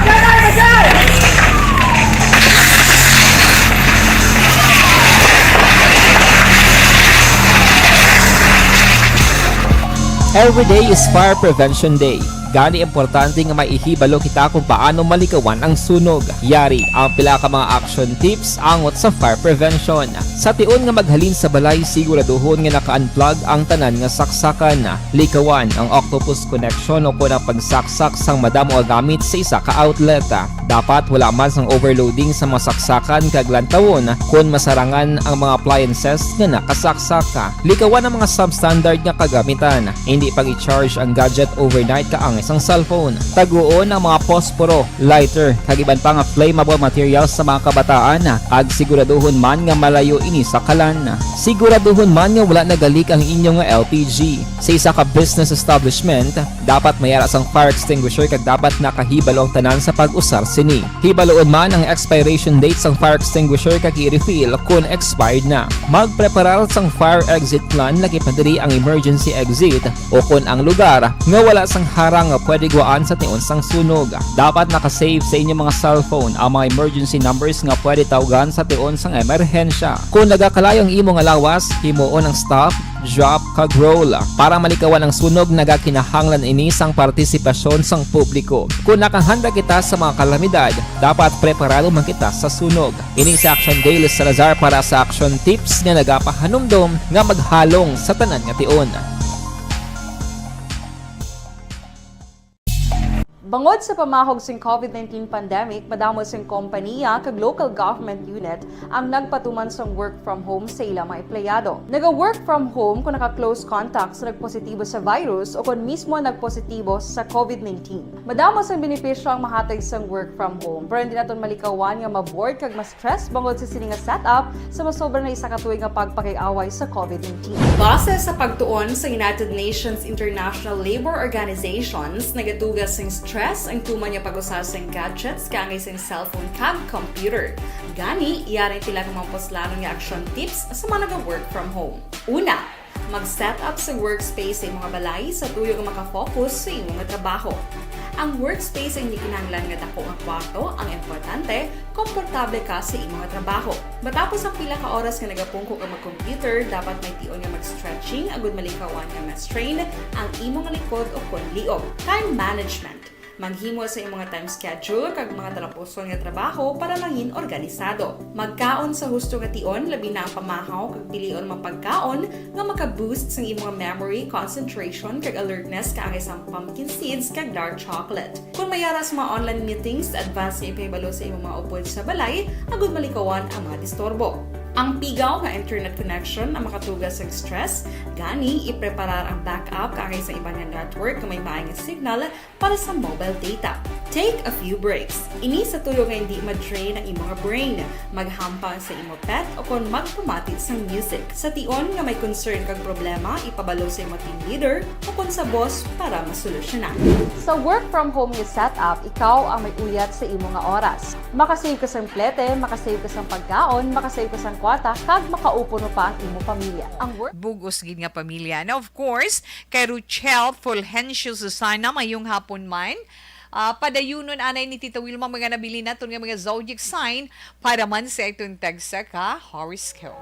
Every day is Fire Prevention Day. Gani, importante nga may ihibalo kita kung paano malikawan ang sunog. Yari ang pila ka mga action tips angot sa fire prevention. Sa tion nga maghalin sa balay, siguraduhon nga naka-unplug ang tanan nga saksakan. Likawan ang octopus connection o kon ang pagsaksak sang madamo nga gamit sa isa ka outlet. Dapat wala man sang overloading sa mga saksakan kag lantawon kon masarangan ang mga appliances nga nakasaksak. Likawan ang mga substandard nga kagamitan. Hindi pag-i-charge ang gadget overnight kaangay sang cellphone. Taguon ang mga posporo, lighter, kag iban pa nga flammable materials sa mga kabataan, kag siguraduhon man nga malayo ini sa kalan. Siguraduhon man nga wala nagalik ang inyo nga L P G. Sa isa ka business establishment, dapat may ara sang fire extinguisher kag dapat nakahibalo ang tanan sa pag-usar sini. Hibaluon man ang expiration date sang fire extinguisher kag i-refill kon expired na. Magpreparar sang fire exit plan, lakip na diri ang emergency exit o kon ang lugar nga wala sang harang nga pwede guwaan sa tion sang sunog. Dapat naka-save sa inyo mga cellphone ang mga emergency numbers nga pwede tawgan sa tion sang emerhensya. Kon nagakalayo ang imo nga lawas, himuon ang stop, drop, kag roll. Para malikawan ang sunog, nagakinahanglan ini sang partisipasyon sang publiko. Kon nakahanda kita sa mga kalamidad, dapat preparado man kita sa sunog. Ini si Action Dale Salazar para sa Action Tips nga nagapahanumdom nga maghalong sa tanan nga tion. Bangod sa pamahog sing covid nineteen pandemic, madamo sing kompaniya kag local government unit ang nagpatuman sang work from home sa ila mga empleyado. Naga-work from home kon naka-close contact sa nagpositibo sa virus o kon mismo nagpositibo sa covid nineteen. Madamo sang benepisyo ang mahatag sang work from home, pero hindi naton malikawan nga ma-bored kag ma-stress bangod sa sini nga setup sa masobra na isa ka tuig nga pagpakig-away sa covid nineteen. Base sa pagtuon sa United Nations International Labour Organizations, nagatuga sing stress ang tuman nga pag-usa sing gadgets kaangay sing cellphone kag computer. Gani, yari ang pila ka mga puslanon nga action tips sa mga naga-work from home. Una, mag-set up sa workspace sa imong balay sa tuyo nga maka-focus sa imong trabaho. Ang workspace ay hindi kinahanglan nga dako nga kwarto, ang importante, komportable ka sa imong trabaho. Matapos ang pila ka oras nga nagapungko ka mag-computer, dapat may tion nga mag-stretching agud malikawan nga ma-strain ang imong likod o kon liog. Time management. Maghimo sa imong time schedule kag mga talapuson nga trabaho para mangin organisado. Magkaon sa husto nga tion, labi na ang pamahaw kag pilion mga pagkaon nga maka-boost sang imong memory, concentration, kag alertness kaangay sang pumpkin seeds kag dark chocolate. Kung may ara sa mga online meetings, advance nga ipahibalo sa imong mga upod sa balay agud malikawan ang mga disturbo. Ang pigaw nga internet connection ang makatuga sa stress, gani ipreparar ang backup kaangay sa iban nga network nga may maay nga signal para sa mobile data. Take a few breaks. Ini sa tuyo nga hindi ma-drain ang imong brain. Maghampang sa imo pet o kon magpamati sang music. Sa tion nga may concern kag problema, ipabalo sa imo team leader o kon sa boss para masolusyonan. Sa work from home nga setup, ikaw ang may uyat sa imo nga oras. Makasave ka sang plete, makasave ka sang pagkaon, makasave ka sang kwarta, kag makaupuno pa ang imo pamilya. Ang work Bug-os gid nga pamilya. And of course, kay Ruchel Fulgencio Susana, mayong hapon man. Ah, padayunon anay ni Tita Wilma mga nabilin naton nga mga zodiac sign para man sa aton tagsa ka horoscope.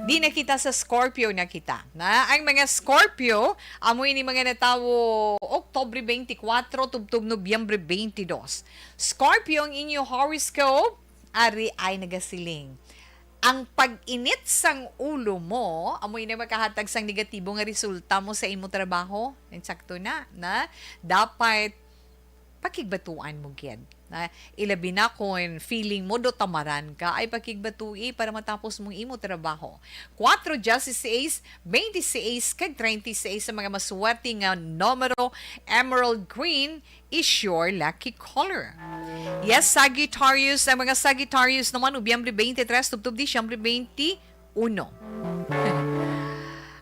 Di na kita sa Scorpio na kita. Na ang mga Scorpio, amo ini mga natawo Oktubre twenty-four tubtob Nobyembre twenty-two. Scorpio ang inyo horoscope, ari ay nagasiling. Ang pag-init sang ulo mo, amo ini makahatag sang negatibo nga resulta mo sa imo trabaho. Insakto na, na dapat pakigbatuan mo gid. Na, ilabi na kon feeling mo do tamaran ka, ay pakigbatui para matapos mong imo trabaho. Kuwatro, diyasiseis, bentiseis, kag treinta y seis sa mga maswerte nga numero, emerald green is your lucky color. Yes, Sagittarius, ang mga Sagittarius naman, Nobyembre twenty-three, tubtob Disyembre twenty-one.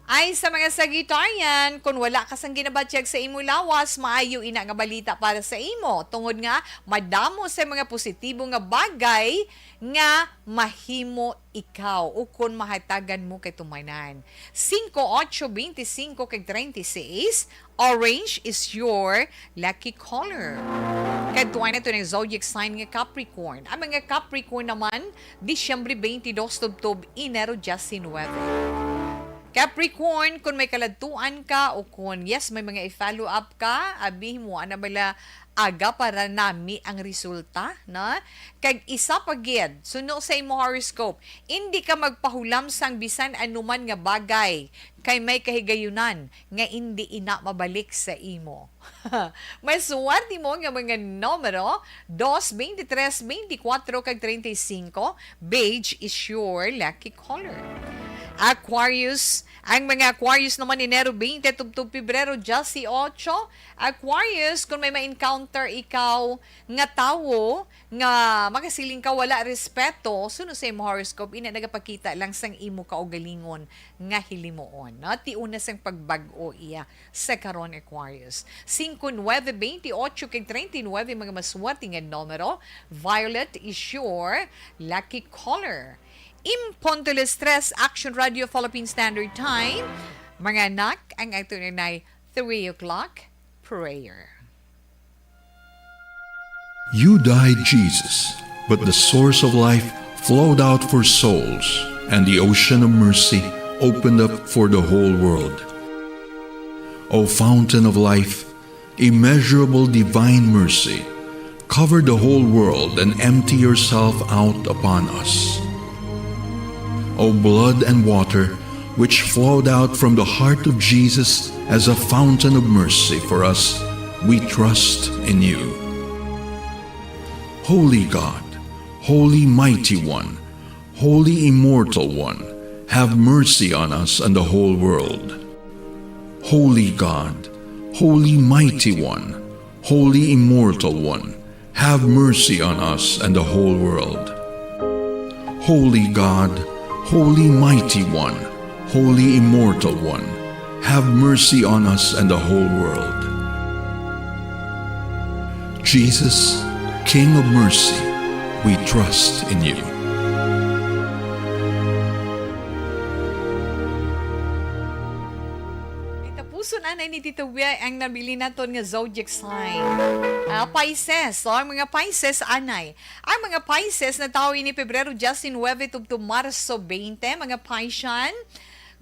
Ay, sa mga Sagittarian, kung wala ka sang ginabatyag sa imo lawas, maayo ina nga balita para sa imo, tungod nga madamo sa mga positibo nga bagay nga mahimo ikaw o kon mahatagan mo kay tumanan. Cinco, ocho, veinticinco, kag treinta y seis, orange is your lucky color. Kadtuan nato ang zodiac sign nga Capricorn. Ang mga Capricorn naman, Disyembre twenty-two tubtob Enero diecinuebe. Capricorn, kung may kaladtuan ka o kung, yes, may mga i-follow up ka, abi mo, ana bala aga para nami ang resulta, no? Kag isa pa gid, suno sa imo horoscope, indi ka magpahulam sang bisan anuman nga bagay, kay may kahigayunan nga indi ina mabalik sa imo. May suwerte mo nga mga numero, dos, twenty-three, twenty-four, kag treinta y cinco. Beige is your lucky color. Aquarius, ang mga Aquarius naman, Enero twenty tubtob Pebrero dieciocho. Aquarius, kung may ma-encounter ikaw nga tawo nga makasiling ka wala respeto, suno sa imo horoscope, ina nagapakita lang sang imo kaugalingon nga hilimuon, no? Tion na sang pagbag-o iya sa karon, Aquarius. Cinco, nueve, veintiocho, kag treinta y nueve, mga maswerte nga numero. Violet is your lucky color. In punto las tres, Action Radio Philippine Standard Time. Mga anak, ang ato na three o'clock prayer. You died, Jesus, but the source of life flowed out for souls, and the ocean of mercy opened up for the whole world. O fountain of life, immeasurable divine mercy, cover the whole world and empty yourself out upon us. O blood and water, which flowed out from the heart of Jesus as a fountain of mercy for us, we trust in you. Holy God, Holy Mighty One, Holy Immortal One, have mercy on us and the whole world. Holy God, Holy Mighty One, Holy Immortal One, have mercy on us and the whole world. Holy God, Holy Mighty One, Holy Immortal One, have mercy on us and the whole world. Jesus, King of mercy, we trust in you. Tapuson anay ni Tita Wia ang nabilin naton nga zodiac sign. Ah, Pisces. So, ang mga Pisces anay. Ang mga Pisces natawo ini Pebrero diecinuebe tubtob Marso twenty, mga Piscean.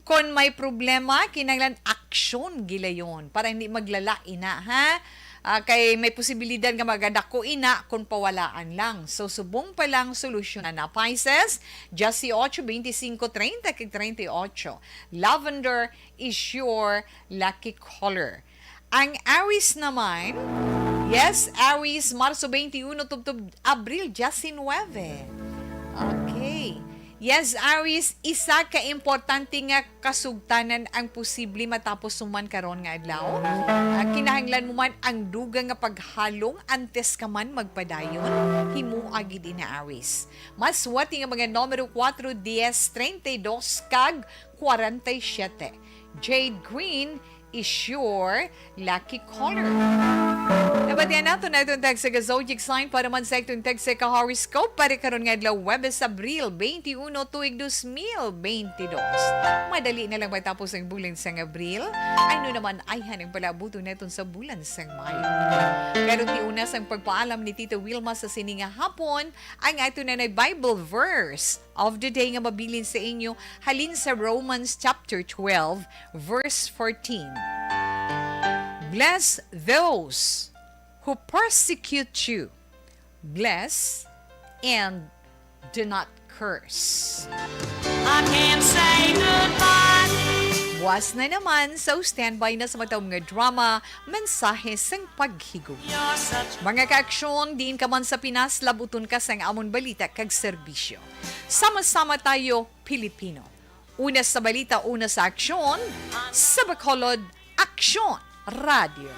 Kon may problema, kinahanglan aksyon gilayon para hindi maglala ina, ha? Ah, kay may posibilidad nga magadako ina kung pawalaan lang. So, subong pa lang solusyonan na. Pisces, diyesyocho, beintisinko, treinta kag treinta y ocho. Lavender is your lucky color. Ang Aries naman, yes, Aries, Marso twenty-one tubtob Abril nineteen. Okay. Yes, Aries, isa ka importante nga kasugtanan ang posible matapos human karon nga adlaw. Ah, kinahanglan mo man ang dugang nga paghalong antes ka man magpadayon, himoa gid ina, Aries. Mas wati nga mga numero kuwatro, diyes, treinta y dos, kag kwarenta y siyete. Jade Green is your lucky color. Nabatian nato na itong tagsa ka zodiac sign para man sa itong tagsa ka horoscope para karon nga adlaw, Huwebes, Abril twenty-one, tuig dos mil beintidos. Madali na lang matapos ang bulan sang Abril. Ano naman ayhan ang palabuton naton sa bulan sang Mayo? Pero ti una sang pagpaalam ni Tita Wilma sa sini nga hapon, ang ato na Bible verse of the day nga mabilin sa inyo halin sa Romans chapter twelve, verse fourteen. "Bless those who persecute you. Bless and do not curse." I can't say goodbye. Buwas na naman, so standby na sa matag mga drama, mensahe sang paghigugma. Mga kaaksyon, diin ka man sa Pinas, labuton ka sang amon balita kag serbisyo. Sama-sama tayo, Pilipino. Una sa balita, una sa aksyon, sa Bacolod, Aksyon Radio.